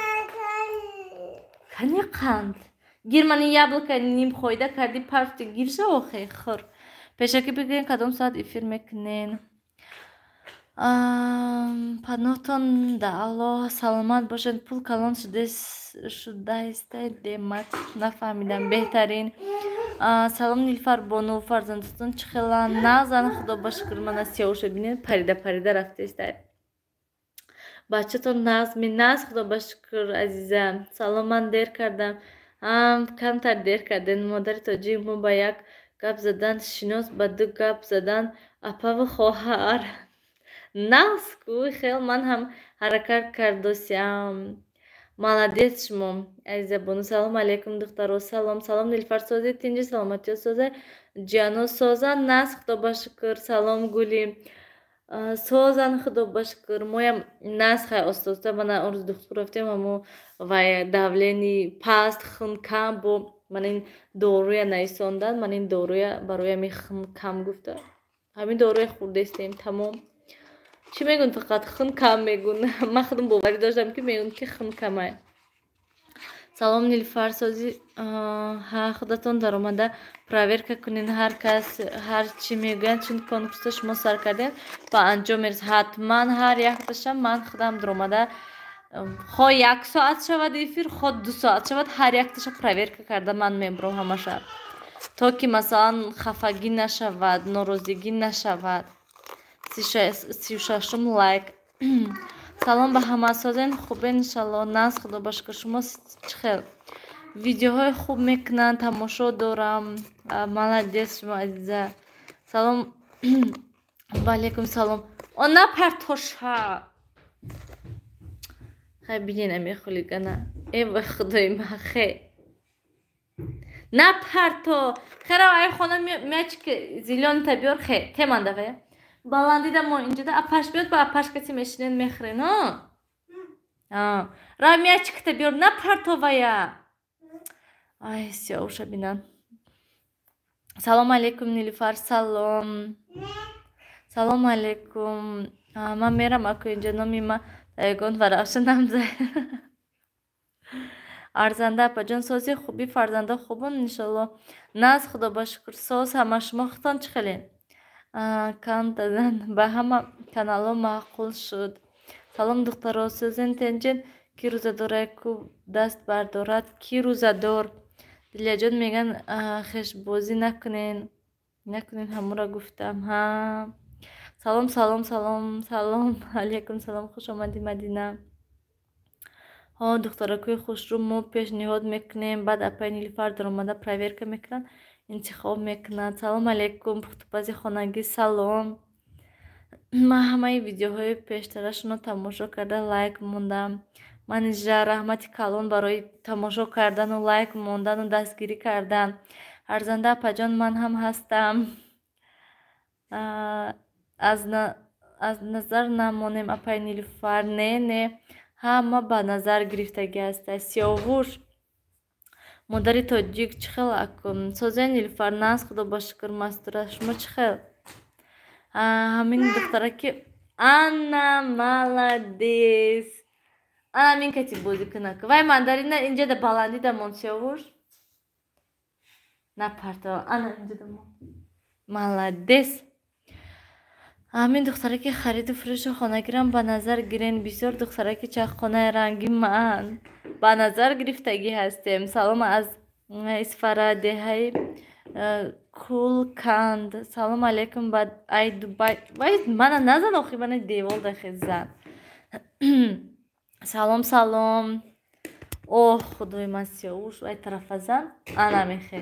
кани қанд гир, мани яблоко нимхоида кардӣ, парфти, гирша охе, хӯр. Пешакӣ бигӯем, кадом соат эфир мекунен? Паноҳтон да Аллоҳ, саломат бошед. Пул калон шудаистай, демак? Нафаҳмидам. Беҳтарин. Салом, Нилфар бону, фарзандатон чӣ хеланд? Нағзан, худо ба шукр. Мана сиёҳуша бинед, парида парида рафтестай. Бачатон нағз ми? Нағз, худо ба шукр. Азиза, салом, ман дер кардам. Камтар дер кардем. Модари тоҷик мо ба як гап задан шинос, ба ду гап задан апаву хоҳар. Нағз ку, хел ман ҳам ҳаракат кардосиам. Молодец шумо, азиза бону. Салом алейкум, духтаро. Салом, салом, Нилфар, сози, тинҷи, саломатиё соза, ҷиано созан? Нағз, худо ба шукр. Салом, Гули. Созан, худо ба шукр, моям нағз. Хай, оста оста. Мана он рӯз духтур рафтем, ҳамо вай давление паст, хун кам, бо ман ин доруя нависондан. Ман ин доруя барои ҳамин хун кам гуфта, ҳамин доруя хӯрдестем, тамом. Чӣ мегӯн? Фақат хун кам мегӯн. Ман худам боварӣ доштам, ки мегӯн, ки хун камай. Салом, Нилфар, сози? Ҳа, худатон даромада проверка кунед. Ҳар кас ҳар чӣ мегӯянд, чун конкурсро шумо сар кардем, ба анҷом мерасад. Ҳатман ҳар якташа ман худам даромада, хо як соат шавад эфир, хо 2 соат шавад, ҳар якташа проверка карда ман мебурам ҳамаша, то ки масалан хафагӣ нашавад, норозигӣ нашавад. 36-ум лайк. Салом ба ҳама, созен, хубен? Иншалло, нағз, худо ба шукр, шумо чӣ хел? Видеоҳои хуб мекунанд, тамошо дорам. Молодец шумо, азиза. Салом. Ваалейкум салом. О, напартоша. Хай, бинен ами хулигана. Э, вай, худои ма, хе, напарто. Хера, ай хона мячик зелёныйта биёр, хе темандавая баландида. Мо инҷода апаш биёд, ба апаш каси мешинен, мехӯрен. Ра, мячикта биёр, напартовая. Ай, сиёуша бинан. Салом алейкум, Нилуфар. Салом, салом алейкум. Ман мерам, аку инҷо номи ма ягон варафша намза. Арзанда апаҷон, сози, хуби, фарзандо хубон? Иншолло, нағз, худо ба шукр, соз ҳама. Шумо худтон чӣ хелен? Кан ба ҳама каналҳо маъқул шуд. Салом, духтаро, сӯзен, тенҷен? Ки рӯзадорае ку даст бардорад? Ки рӯзадор? Дилияҷон меган, хешбозӣ накунен, накунен, ҳамура гуфтам. Ҳа, салом, салом, салом, салом алейкум, салом, хуш омадӣ, Мадина. Ҳо, духтаракои хушрӯ мо пешниҳод мекунем, баъд апаи Нилуфар даромада проверка мекунанд, интихоб мекунанд. Салом алейкум, пухтупази хонагӣ, салом. Ман ҳамаи видеоҳои пештарашонро тамошо карда, лайк мондам. Манижа, раҳмати калон барои тамошо кардану лайк мондану дастгирӣ кардан. Арзанда апаҷон, ман ҳам ҳастам. Аз назар намонем, апаи Нилуфар. Не, не, ҳама ба назар гирифтагӣ ҳаста. Сиёвуш, модари тоҷик, чӣ хел акун? Созаи Нилуфар, наз, худо ба шукр, Мастура, шумо чӣ хел? Ҳамин духтараки, ана, молодец, ана мин кати бозӣ кунак. Вай мандарина инҷа да баландӣ дамон, Сиёвуш, напарто, ана инҷа дамон, молодец. Ҳамин духтараки хариду фурӯши хонагирам ба назар гирен. Бисёр духтараки чаххонаи ранги ман ба назар гирифтагӣ ҳастем. Салом аз Исфара, деҳаи Кулканд. Салом алейкум, ба ай Дубай. Вай, мана назан, охи, мана девол дахез зан. Салом, салом. Оҳ, худои ман, Сиёвуш, вай тарафа зан, ана мехе.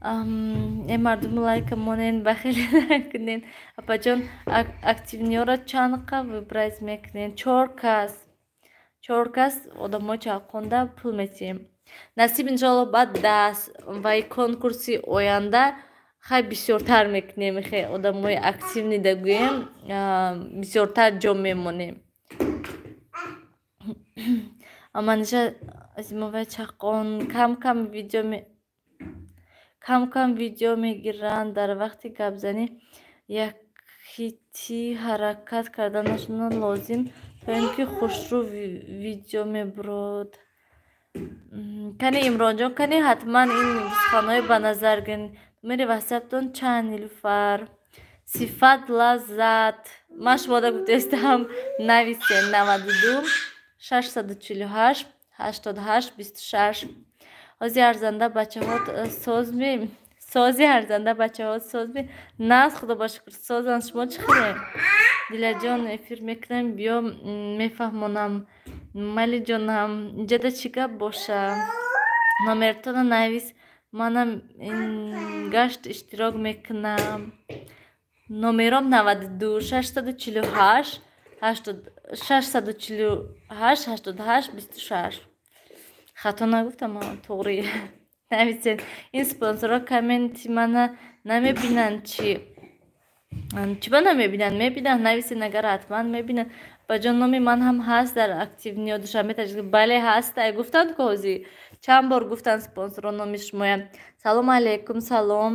Э, мардум, лайка монен, ба хеле накунен. Апаҷон, активный ора чанд қа выбрать мекунен? Чор кас, чор кас одамои чалқонда пул метиҳем. Насиб, иншоалло, баъд даст вай конкурси оянда хай бисёртар мекунем, хе одамои активный да гӯем, бисёртар ҷо мемонем. Манижа Азимоваи чаққон кам кам видео, кам кам видео мегиранд. Дар вақти гапзанӣ якхити ҳаракат карданашон лозим, то ин ки хушрӯ видео мебурод. Кани, Имронҷон, кани, ҳатман ин суханҳое ба назар гирен. Номери ватсаптон чанд, Нилуфар? Сифат, лаззат. Ман шумода гуфтаистам, нависен: 92 648 88 26. Ҳози арзанда бачаҳо созми? Сози, арзанда бачаҳо созми? Наз, худо ба шукр, созанд. Шумо чӣ хеле? Дилаҷон, эфир мекунем, биё, мефаҳмонам. Майли, ҷонам, инҷада чӣ гап боша? Номертона навис, манам гашт иштирок мекунам. Номером 92 648 648 88 26. Хато нагуфтам, туғри нависед. Ин спонсорҳо комменти мана намебинанд чӣ? Чиба намебинанд? Мебинанд, нависед, агар ҳатман мебинанд. Баҷон, номи ман ҳам ҳаст дар активный ё Душанбе, Таҷикистон? Бале, ҳаст, гуфтанд ку, ҳозир чанд бор гуфтанд спонсорон номи шумоям. Салому алейкум, салом.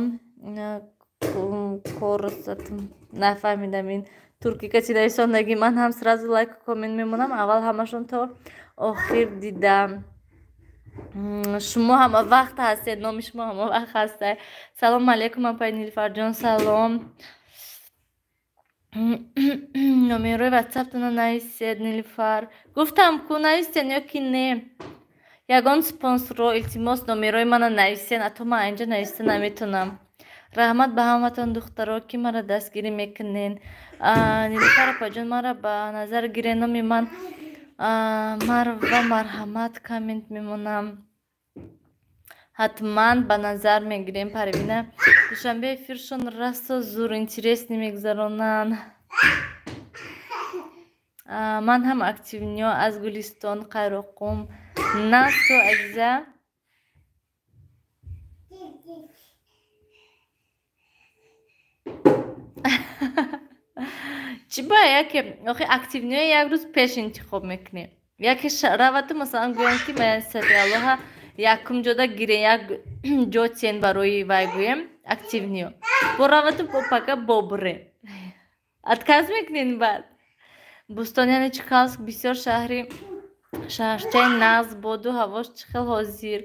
Корсатм, нафаҳмидам, ин турки каси нависондагӣ. Ман ҳам сразу лайку коммент мемонам, аввал ҳамашон то охир дидам. Шумо ҳама вақт ҳастед, номи шумо ҳама вақт ҳаста. Салому алейкум, апай Нилфарҷон, салом. Номерои ватсаптона нависед, Нилфар. Гуфтам ку, нависен ё ки не? Ягон спонсорро, илтимос, номерои мана нависен, ато ман инҷа нависта наметонам. Раҳмат ба ҳаматон, духтаро, ки мара дастгирӣ мекунен. Нилуфар апаҷон, мара ба назар гирен, номи ман Марва, марҳамат, коммент мемонам. Ҳатман ба назар мегирем, Парвина. Душанбе эфиршон расо зур, интересный мегузаронанд. Ман ҳам активный ё аз Гулистон, Қайроқум. Насто, азиза. Чӣ ба яке охи активный ё як рӯз пеш интихоб мекунем, яке раваду, масалан, гӯям, ки сафиаллоҳа якум ҷода гирен, як ҷо тиен барои вай, гӯем, активный ё бо раваду бо пака бобуре, отказ мекунен. Баъд Бӯстон, яъне Чкалск, бисёр шаҳри шаҳрчаи нағз. Боду ҳавош чӣ хел ҳозир?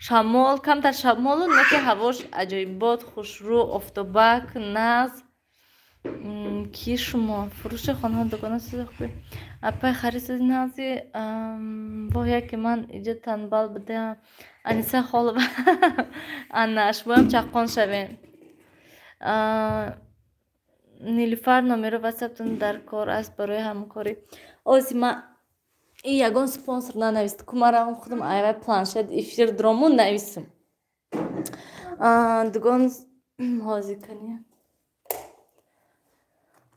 Шамол, камтар шамолу, не ки ҳавош аҷоибот, хушрӯ, офтобак, нағз. Ки шумо фурӯши хонаҳо, дукона сӯзахӯ, апай, харид, нағзи. Воҳ, яке ман иҷа танбал будам. Аниса Холова. Ана, шумоям чаққон шавем. Нилуфар, номеро ватсаптон дар кор аст барои ҳамкорӣ. Ози ма и ягон спонсор нанавист. Кумаравам худам айвай планшет эфир дромун нависам. Дугон ҳозир кани.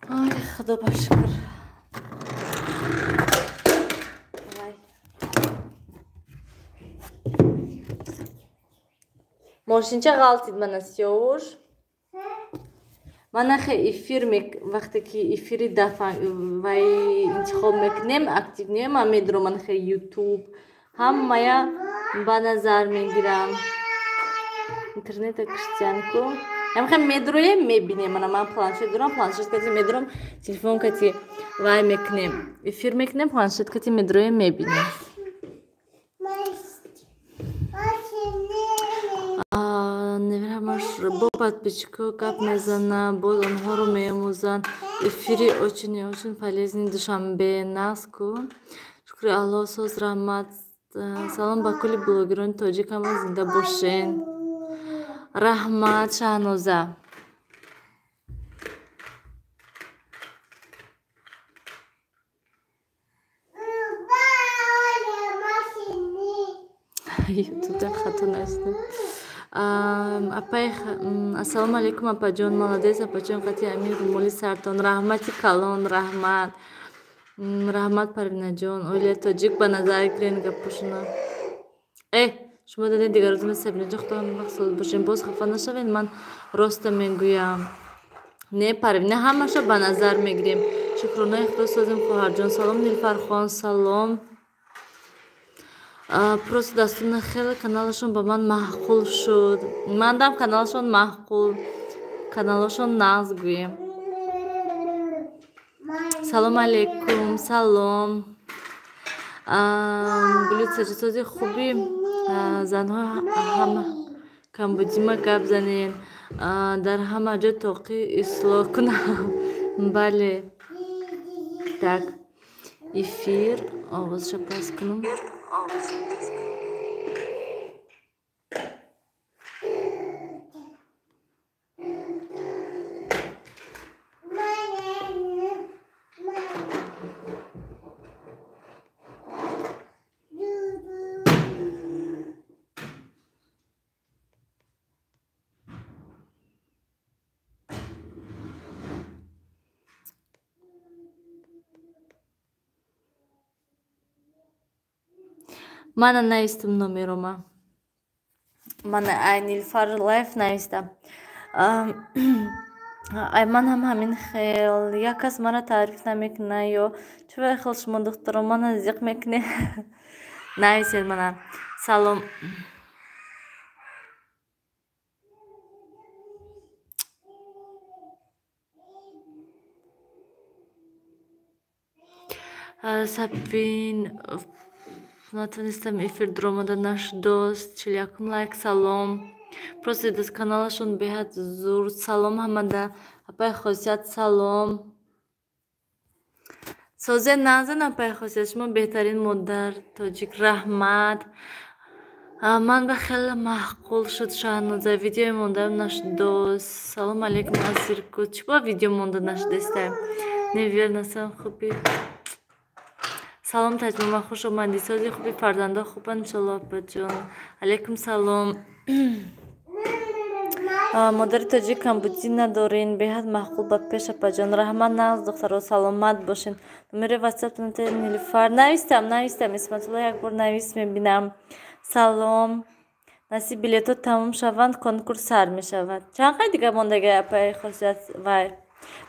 Ай, худо ба шукр. Мошинча ғалтид мана Сиёвуш. Ман нахе эфир вақте ки эфири дафа вай интихоб мекунем, актив не, ман медурам ман хе ютуб ҳамая ба назар мегирам. Интернета киштиянку. Ям хе медуроем, мебинем. Мана ман планшет дорам, планшет кати медурам, телефон кати вай мекунем. Эфир мекунем, планшет кати медуроем, мебинем. Ҳамаш бо подписчикҳо гап мезана, боз онҳоро меомӯзанд. Эфири очень очень полезный Душанбе нағз ку. Шукри Аллоҳ, соз раҳмат. Салом ба кулли блогерони тоҷик, ҳама зинда бошен. Раҳмат, Шаҳноза. Ютубда хато навистам. Апай, ассалому алайкум, апаҷон, молодец, апаҷон, қати амин румоли сартон. Раҳмати калон, раҳмат. Раҳмат, Парвинаҷон. Оилаи тоҷик ба назар гирен гапошуна. Шумо дадед дигаротон Сабинаҷон, худо вақт соз бошен. Боз хафа нашавед, ман роста мегӯям. Не, Парвина, ҳамаша ба назар мегирем. Шукронаи худо созем, хоҳарҷон. Салом, Нилфархон, салом. Просто дастуна хеле каналашон ба ман маъқул шуд. Мандам каналашон маъқул, каналашон нағз гӯем. Салом алейкум, салом. Гули саҷисози хуби занҳо ҳама камбудима гап занен. Дар ҳама ҷо тоқӣ ислоҳ кунам. Бале. Так, эфир овозша пас кунам. Мана навистам номерома. Мана ай Нилфар лайф навистам. Ай ман ҳам ҳамин хел. Як кас мара таъриф намекуна ё чӣ хел шумо духтаро мана зиқ мекунед? Нависед мана. Салом. Сабин натонистам эфир дуромада нашудост. 41 лайк, салом. Просто дас каналашон беҳад зур. Салом ҳамада. Апай Хосият, салом. Созе назан апай Хосият, шумо беҳтарин модар тоҷик, раҳмат. Ман ба хеле маъқул шуд Шаҳноза. Видеои мондаам нашудост. Салом алейкум, Азирку. Чӣ ба видео монда нашудеста? Неверно, сам хуби. Салом Таҷмама, хуш омадӣ. Сози хуби, фарзандо хубанд, иншоллоҳ, апаҷон. Алейкум салом. Модари тоҷик камбудӣ надорен, беҳад маъқул ба пеш, апаҷон. Раҳмат, нағз духтаро, саломат бошен. Номери ватсаптон Нилуфар навистам, навистам. Исматулло як бор навис, мебинам. Салом. Насиб билетҳо тамом шаванд, конкурс сар мешавад. Чанд қай дига мондаги апаи Хосият вай?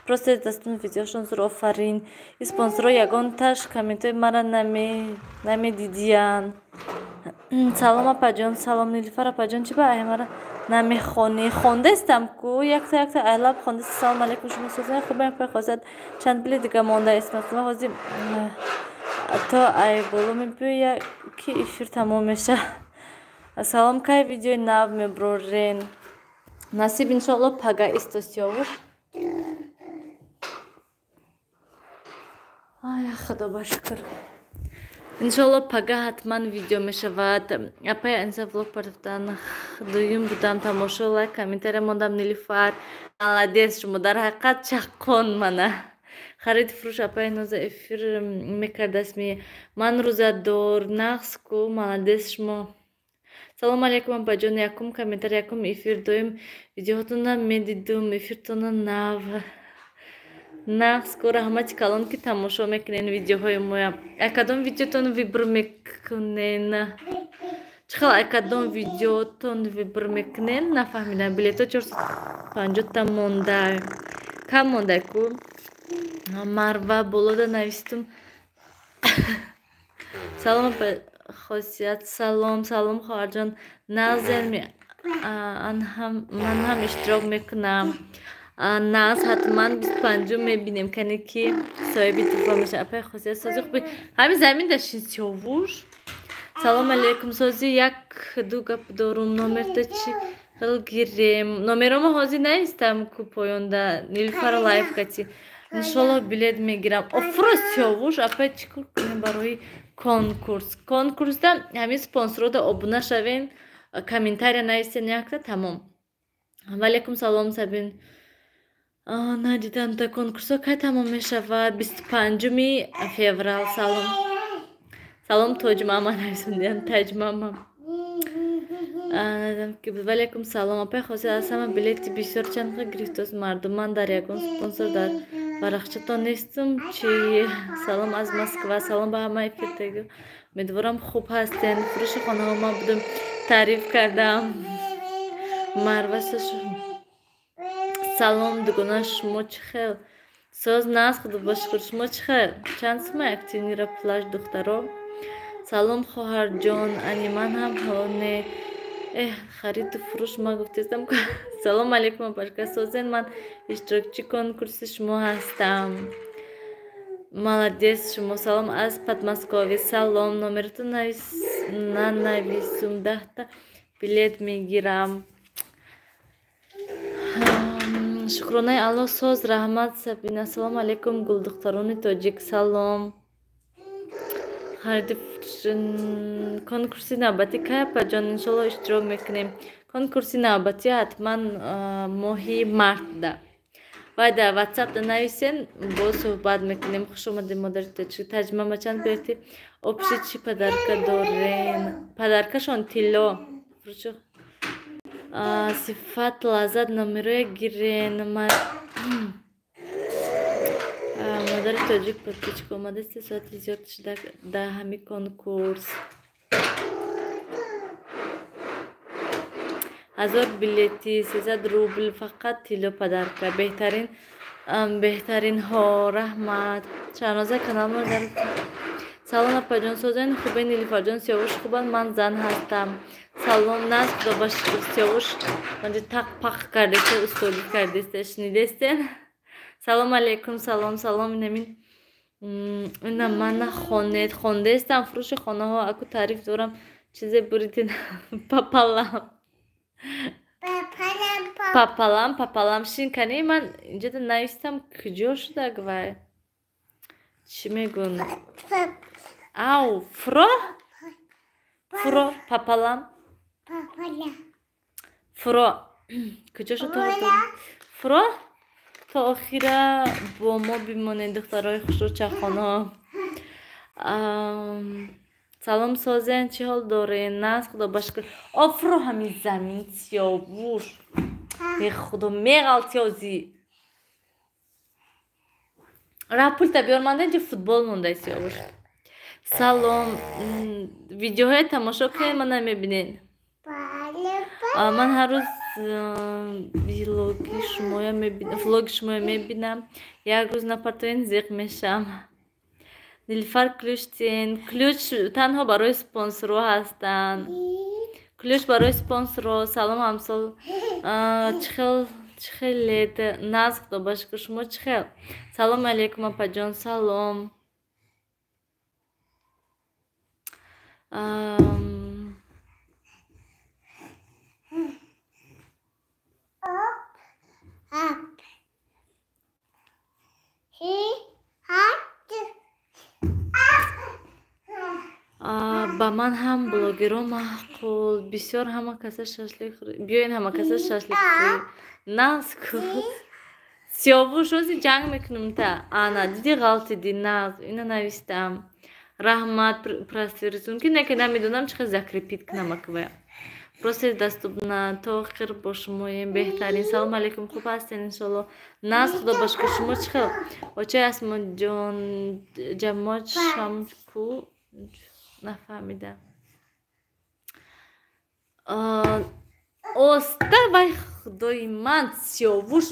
Просто дастун видеошон зур, офарин. Спонсорро ягонташ комментҳои мара намедидиянд. Салом апаҷон, салом Нилуфар апаҷон, чӣ ба ай мара намехонӣ? Хондаистам ку, якта якта айлаб хондаст. Салом алейкум, шумо созани хубе апаи Хосият. Чанд билет дига монда Исматулло ҳозир то ай боло мебиёя ки эфир тамом мешавад. Салом, кай видеои нав меброрен? Насиб иншоалло пага исто Сиёвуш. Ай, худо ба шукр. Иншолло пага ҳатман видео мешавад. Апай Аниса влог партофтан дуюм будам, тамошо, лайк, комментария мондам. Нилуфар, молодец, шумо дар ҳақиқат чаққон мана. Хариди фурӯш апай Ноза эфир мекардастми. Ман рӯзадор, нағз ку, молодец шумо. Салом алейкум апаҷон, якум комментар, якум эфир, доим видеоҳотона медидум, эфиртона нав. Нағз ку, раҳмати калон, ки тамошо мекунен видеоҳои моя. Ай кадом видеотон выбор мекунен? Чӣ хел ай кадом видеотон выбор мекунен? Нафаҳмидам. Билето 450 та монда. Кам монда ку. Марва болода навистум. Салом Хосият, салом, салом хоҳарҷон. Нағзен, ман ҳам иштирок мекунам. Нағз, ҳатман 25-ум мебинем, кане ки соҳиби туҳфа мешавад. Апай Хосият, сози хуби ҳамин замин дашин Сиёвуш. Салом алейкум, сози як ду гап дорум, номерта чӣ хел гирем? Номеромо ҳозир наистам ку поёнда Нилуфар лайв кати. Иншолло билет мегирам. Офро Сиёвуш, апай чӣ кор кунем барои конкурс? Конкурсда ҳамин спонсорда обуна шавен, комментария нависен якта, тамом. Ваалейкум салом, Сабин. Надидам та конкурсҳо кай тамом мешавад? 25-уми феврал. Салом. Салом Тоҷмама нависондиям, Таҷмама. Ваалейкум салом. Апай Хосият, аз ҳама билети бисёр чанд гирифтост мардум. Ман дар ягон спонсор дар варақчатон нестум чи? Салом аз Москва. Салом ба ҳама эфиртаги. Умедворам хуб ҳастен. Фурӯши хонаҳо ман будам, таъриф кардам. Марва, салом дугона, шумо чӣ хел? Соз нағз, худо ба шукр, шумо чӣ хел? Чанд сума активныйра пулаш духтаро? Салом хоҳарҷон, ани ман ҳам не. Эҳ, хариду фурӯш ма гуфтестам. Салом алейкум апашка, созен, ман иштирокчи конкурси шумо ҳастам. Молодец шумо. Салом аз Подмосковье. Салом, номератон нанависум, 10 та билет мегирам. Шукронаи Аллоҳ, соз, раҳмат Сабина. Салом алейкум гулдухтарони тоҷик. Салом. Хариди конкурси навбатӣ кай апаҷон? Иншолло иштирок мекунем. Конкурси навбатӣ ҳатман моҳи мартда. Вай дар ватсапда нависен, боз суҳбат мекунем. Хуш омадед, модари тоҷик. Таҷмама чанд билети общий чӣ подарка дорен? Подаркашон тилло. Сифат лаззат, номероя гирен. Модари тоҷик, подписчик омадасте, соати зиёд шуда дар ҳамин конкурс. 1000 билети 300 рубл, фақат тилло подарка. Беҳтарин, беҳтаринҳо, раҳмат. Шаҳноза каналмо дар. Салом апаҷон, созен хубе? Нилуфарҷон, Сиёвуш хубанд? Ман зан ҳастам. Салом, нағз, худо ба шукр. Сиёвуш манҷа тақ пақ кардеста, устодӣ кардеста, шунидестен? Салом алейкум, салом, салом. Инамин ина мана хонед, хондаестам фурӯши хонаҳо, аку таъриф дорам, чизе буридин папалам. Папалам, папалам шин кани ман инҷода навистам, куҷо шудак вай? Чӣ мегӯн? Ав, фуро? Фуро, папалам. Фуро. Куҷо шуд? Фуро? То охира бо мо бимонед, духтарои хушрӯ-чахоно. Салом созен, чӣ ҳол дорен? Нағз, худо ба шукр. Офро ҳамин замин Сиёвуш. Е худо, меғалти озӣ. Ра пулта биёр, манда инҷо футбол монда, Сиёвуш. Салом, видеоҳоя тамошо кунед, мана мебинед. Ман ҳар рӯз влоги шумоя мебинам, влоги шумоя мебинам. Як рӯз напартоен, зиқ мешам. Нилуфар, ключ тен. Ключ танҳо барои спонсорҳо ҳастанд. Ключ барои спонсорҳо. Салом ҳамсол, чӣ хел, чӣ хелед? Нағз, худо ба шукр, шумо чӣ хел? Салом алейкум апаҷон, салом. Up. He had up. Ба ман ҳам блогеро маъқул. Бисёр ҳама каса шашлик хӯрӣ. Биёен ҳама каса шашлик хӯрӣ. Нағз ку. Сиёвуш, ози ҷанг мекунем та. Ана, диди, ғалтиди, нағз. Ина навистам. Раҳмат, прости, рисунки не ки намедонам чӣ хел закрепить кунам аквая. Просто доступна. То охир бо шумоем, беҳтарин. Салом алейкум, хуб ҳастен, иншолло? Нағз, худо ба шукр. Шумо чӣ хел? Очаи Асмоҷон, ҷамоат шамку, нафаҳмидам. Оста, вай худои ман, Сиёвуш.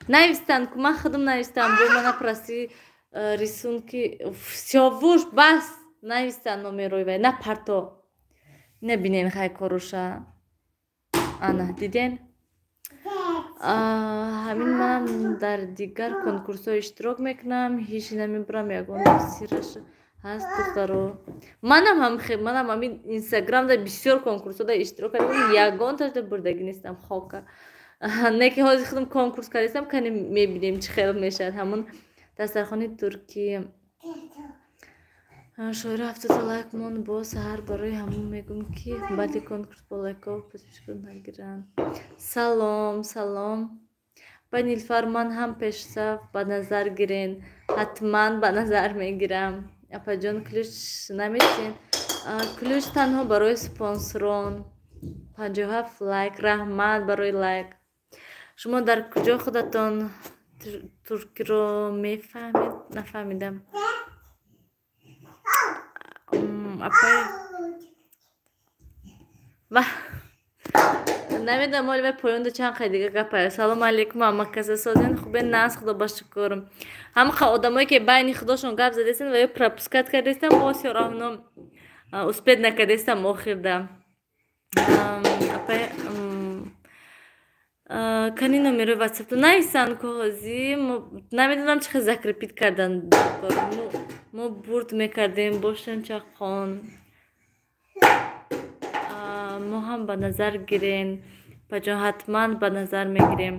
Навистанд ку, ман худам навистам, бо мана прости, рисунки. Сиёвуш, бас, навистанд номерои вай, на парто. Набинен хай коруша. Ана, диден? Ҳамин манам дар дигар конкурсҳо иштирок мекунам, ҳеҷ намебурам, ягон сираш ҳаст, духтаро. Манам ҳам, манам ҳамин Инстаграмда бисёр конкурсҳода иштирок кардам, ягонташда бурдагӣ нестам, хока. Не ки ҳозир худам конкурс кардастам, кани мебинем чӣ хел мешавад. Ҳамон дастархони туркӣ. Шоира, 70та лайк мон, боз саҳар барои ҳамон мегӯм, ки баъди конкурс бо лайкҳо подписчика нагиранд. Салом, салом. Ба Нилфар, ман ҳам пешсаф ба назар гирен. Ҳатман ба назар мегирам. Апаҷон, ключ наметиҳен? Ключ танҳо барои спонсорон. 57 лайк, раҳмат барои лайк. Шумо дар куҷо худатон туркиро мефаҳмед? Нафаҳмидам. Апай, ва намедонам, оли вай поёнда чанд қай дига гапа. Салому алейкум, ҳама каса созен, хубе? Нағз, худо ба шукр. Ҳамақа одамое ки байни худошон гап задестан ва ё пропускать кардестам, мо всё равно успеть накардестам охирда. Апай, кани номерои ватсапто нависанд ку ҳозӣ. Намедонам чӣ хел закрепить кардан. Мо бурд мекардем, бошем чаққон. Мо ҳам ба назар гирен. Паҷон, ҳатман ба назар мегирем.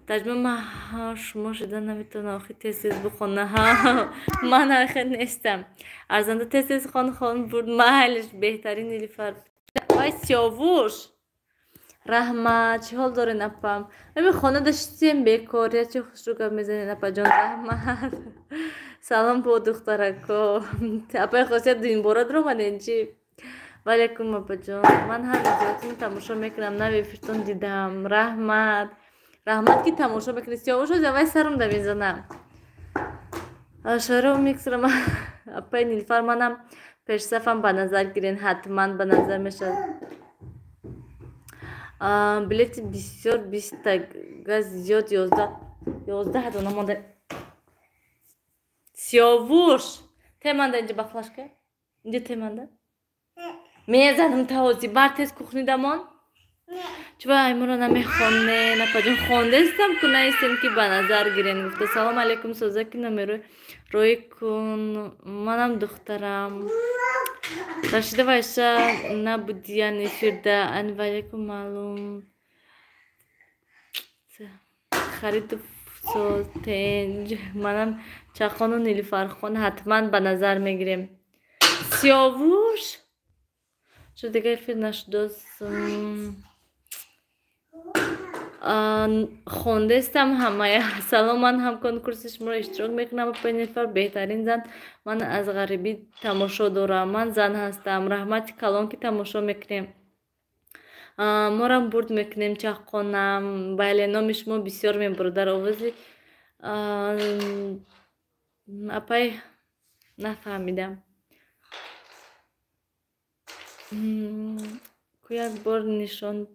Таҷма, ман шумо шида наметавонам, охи тез тез бихона. Ман охир нестам. Арзанда, тез тез хон, хон, бурд, майлиш, беҳтарин Нилифар. Вай Сиёвуш. Раҳмат, чӣ ҳол дорен, апам? Ами хона доштем бекор, я чӣ хушрӯ гап мезанен, апаҷон, раҳмат. Салом бо духтарако. Апаи Хосият, дуюмбора дуромаден чӣ? Ваалайкум, апаҷон. Ман ҳар видеотонро тамошо мекунам, нав эфиртон дидам. Раҳмат. Раҳмат, ки тамошо мекунед. Сиёвуш, аввай сарам да мезанам. Шоира миксерам. Апаи Нилфар, манам пешсафам ба назар гирен, ҳатман ба назар мешавад. Билети бисёр, 20тага зиёд, 11 дона монда. Сиёвуш, теманда инҷа бахлашка, инҷа теманда мезанам тавози бар, тез кухнидамон. Чува айморо намехонен, апаҷон? Хондестам ку, наистем ки ба назар гирен гуфта. Салом алейкум, созаки, номеро роӣ кун, манам духтарам. Рашида вайша набудиян эфирда. Ани валейкум, маълум хариду соз тенҷ. Манам Чақону Нилуфархон, ҳатман ба назар мегирем. Сиёвуш, чо дига эфир нашудост? Хондестам ҳамая. Салом, ман ҳам конкурси шуморо иштирок мекунам. Апаи Нилуфар, беҳтарин зан, ман аз ғарибӣ тамошо дорам, ман зан ҳастам. Раҳмати калон, ки тамошо мекунем. Морам бурд мекунем, чаққонам. Бале, номи шумо бисёр мебурад дар овози. Апай, нафаҳмидам. Ку як бор нишон.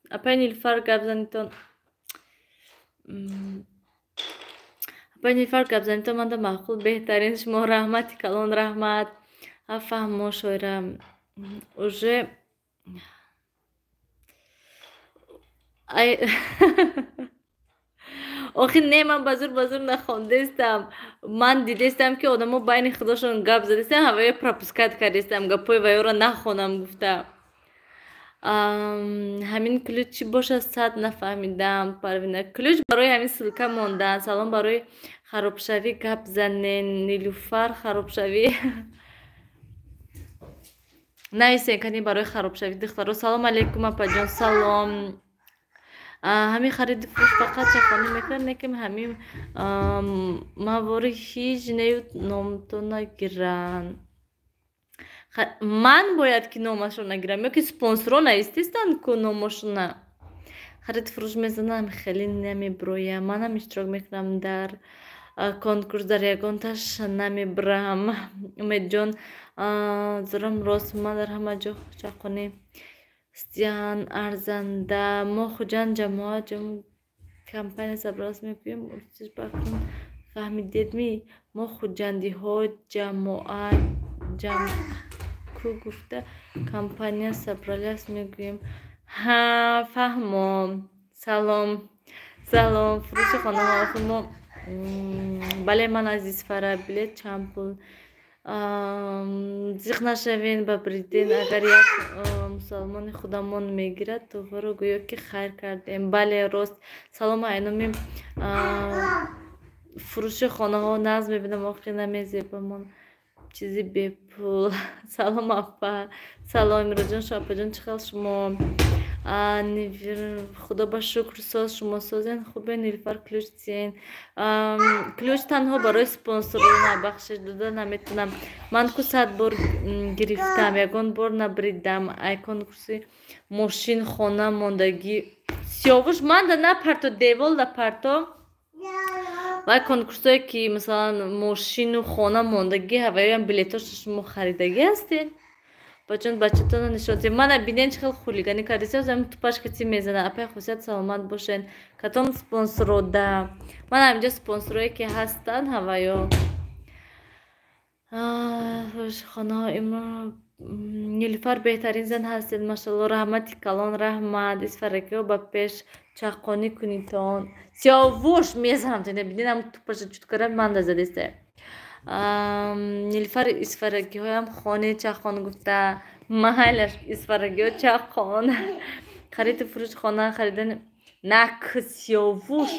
Апай Нилуфар, гап занитон. Апай Нилуфар, гап занитон манда маъқул, беҳтарин шумо, раҳмати калон, раҳмат. Фаҳмо, шоира. Уже ай охи не, ман ба зур, ба зур нахондестам. Ман дидестам, ки одамо байни худошон гап задестам, ҳаваё пропускать кардестам, гапҳои ваёро нахонам гуфта. Ҳамин ключ чӣ бошад, сад нафаҳмидам, Парвина. Ключ барои ҳамин ссылка мондан. Салом, барои харобшавӣ гап занен, Нилуфар. Харобшавӣ нависен кани барои харобшавӣ, духтаро. Салом алейкум, апаҷон, салом. Ҳамин хариду фурӯш фақат чақонӣ мекунад, лекин ҳамин мавори ҳеҷ нею номто нагиранд. Ман бояд ки номашро нагирам ё ки спонсорро навистистанд ку номошона. Хариду фурӯш мезанам, хеле намебироям. Манам иштирок мекунам дар конкурс, дар ягонташ намебирам. Умедҷон, зорам рост, ман дар ҳама ҷо чақонӣ стиян арзанда. Мо Хуҷанд ҷамоат компания собралась мегӯем. Фаҳмидедми? Мо хуҷандиҳо ҷамоат ку гуфта компания собралась мегӯем. Ҳа, фаҳмом. Салом, салом. Фурӯши хонаҳо охир мо. Бале, ман аз Исфара. Билет чанд пул? Зиқ нашавен, ба бриден. Агар як мусалмони худамон мегирад туҳфаро, гӯё ки хайр кардем. Бале, рост. Салом, айноми фурӯши хонаҳо нағз мебинам, охир намезебамон чизи бепул. Салом, апа. Салом, Имроҷон, апаҷон, чӣ хел шумо? Худо ба шукр, соз, шумо созен, хубе? Нилуфар, ключ тиен. Ключ танҳо барои спонсорро бахшиш дода наметавонам. Ман ку 100 бор гирифтам, ягон бор набридам. Ай конкурси мошин, хона мондагӣ. Сиёвуш, манда напарто, девол напарто. Вай конкурсое ки масалан мошину хона мондагӣ, ҳаваёям билетошо шумо харидагӣ ҳастед. Бачон, бачатона нишон диҳед. Мана бинен, чӣ хел хулиганӣ кардеса, зами тупаш кати мезана. Апай Хусият, саломат бошен. Кадом спонсорода? Мана ҳаминҷо спонсорое ки ҳастанд, ҳаваё. Хонаҳо. Нилуфар, беҳтарин зан ҳастед, машалло. Раҳмати калон, раҳмат. Исфаракиҳо ба пеш, чаққонӣ кунитон. Сиёвуш, мезанам, бинен, тупаша чуткара манда задеста. Нилуфар, исфарагиҳоям хони чаққон гуфта, майлаш, исфарагиҳо чаққон. Хариду фурӯш хона харидани нак, сиёвуш.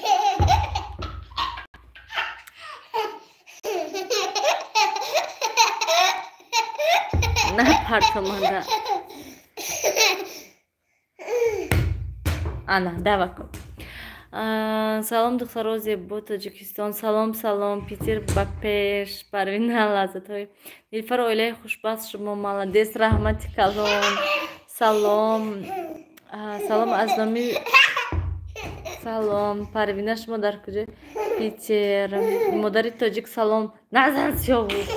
Напартоманда. Ана, дава кун. Салом, духтаро зебо Тоҷикистон. Салом, салом. Питер ба пеш. Парвина, лаззатҳои Нилуфар, оилаи хушбахт, шумо молодец, раҳмати калон. Салом, салом аз номи. Салом, Парвина, шумо дар куҷо? Питер. Модари тоҷик, салом. Назан, сиёвуш,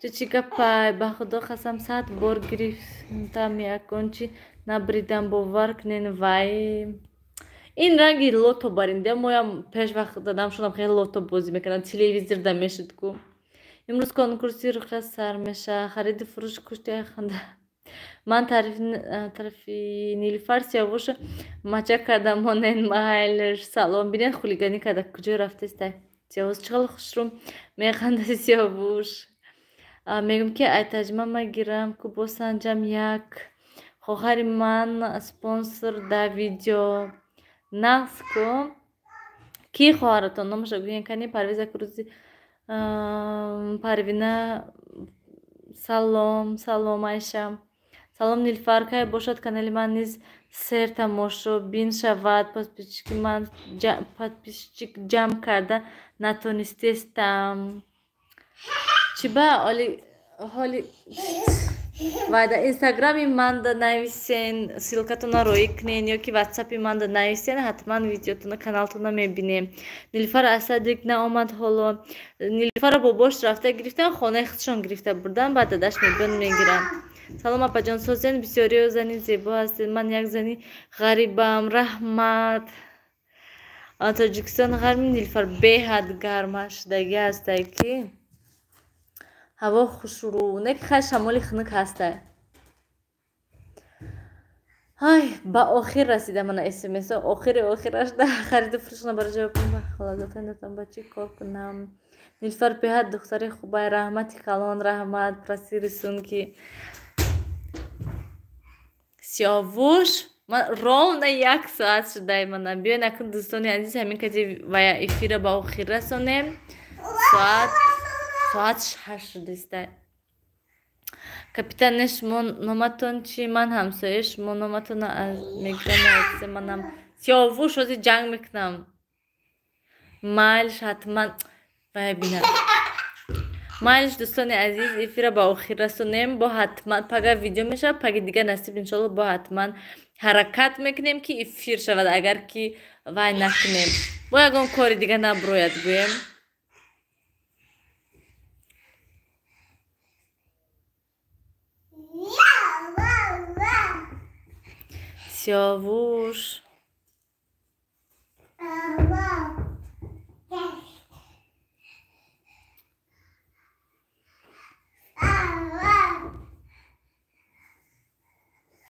ту чӣ гапай? Ба худо қасам, 100 бор гирифтам, ягон чи набридам, бовар кунен. Вай, ин ранги лото баринда. Моям пеш вақт дадам шудам, хеле лото бозӣ мекардам, телевизорда мешуд ку. Имрӯз конкурси руқя сар меша. Хариду фурӯш кушти ханда. Ман тарафи Нилуфар, Сиёвуша мача кардам, монен, майлаш. Салом. Бинен, хулиганӣ карда, куҷо рафтестай? Сиёвуш чӣ хел хушрӯ механда. Сиёвуш, мегӯм ки ай таҷма магирам ку босанҷам. Як хоҳари ман спонсор да видео нағз ку. Ки хоҳаратон, номаша гӯен кани? Парвиза Крузи. Парвина, салом, салом. Айша, салом. Нилуфар, кай бошад канали ман низ сер тамошобин шавад? Подписчики ман подписчик ҷамъ карда натонистестам. Чӣ ба оли ҳоли вай дар инстаграми манда нависен, ссылкатона роӣ кунен ё ки ватсапи манда нависен, ҳатман видеотона, каналтона мебинем. Нилуфар Асадик наомад ҳоло. Нилуфарро бобош рафта гирифтан, хонаи худшон гирифта бурдан, баъд дадаш мебиён, мегирам. Салом, апаҷон, созен, бисёриё зани зебо ҳастед, ман як зани ғарибам. Раҳмат. Тоҷикистон гарми, Нилуфар? Беҳад гарма шудагӣ ҳастай ки ҳаво хушрӯ не, ки хай шамоли хунук ҳастай. Ай, ба охир расида мана смсо, охири охираш. Да хариду фурӯшна барои ҷавоб халазатан ба чӣ кор кунам? Нилуфар беҳад духтари хубай. Раҳмати калон, раҳмат. Проси рисунки. Сиёвуш, ман ровно як соат шудай мана. Биёен акун, дӯстони азиз, ҳамин кади вая эфира ба охир расонем. Соат 6 шудиста. Капитане, шумо номатон чӣ? Ман ҳамсояи шумо, номатона аз мегирам, манам. Сиёвуш, ҳозир ҷанг мекунам. Майлиш, ҳатман вая бинам. Майлиш, дӯстони азиз, эфира ба охир расонем. Бо ҳатман пага видео мешавад, паги дигар насиб иншолло бо ҳатман ҳаракат мекунем, ки эфир шавад, агар ки вай накунем. Бо ягон кори дига наброяд, гӯем. Сиёвуш.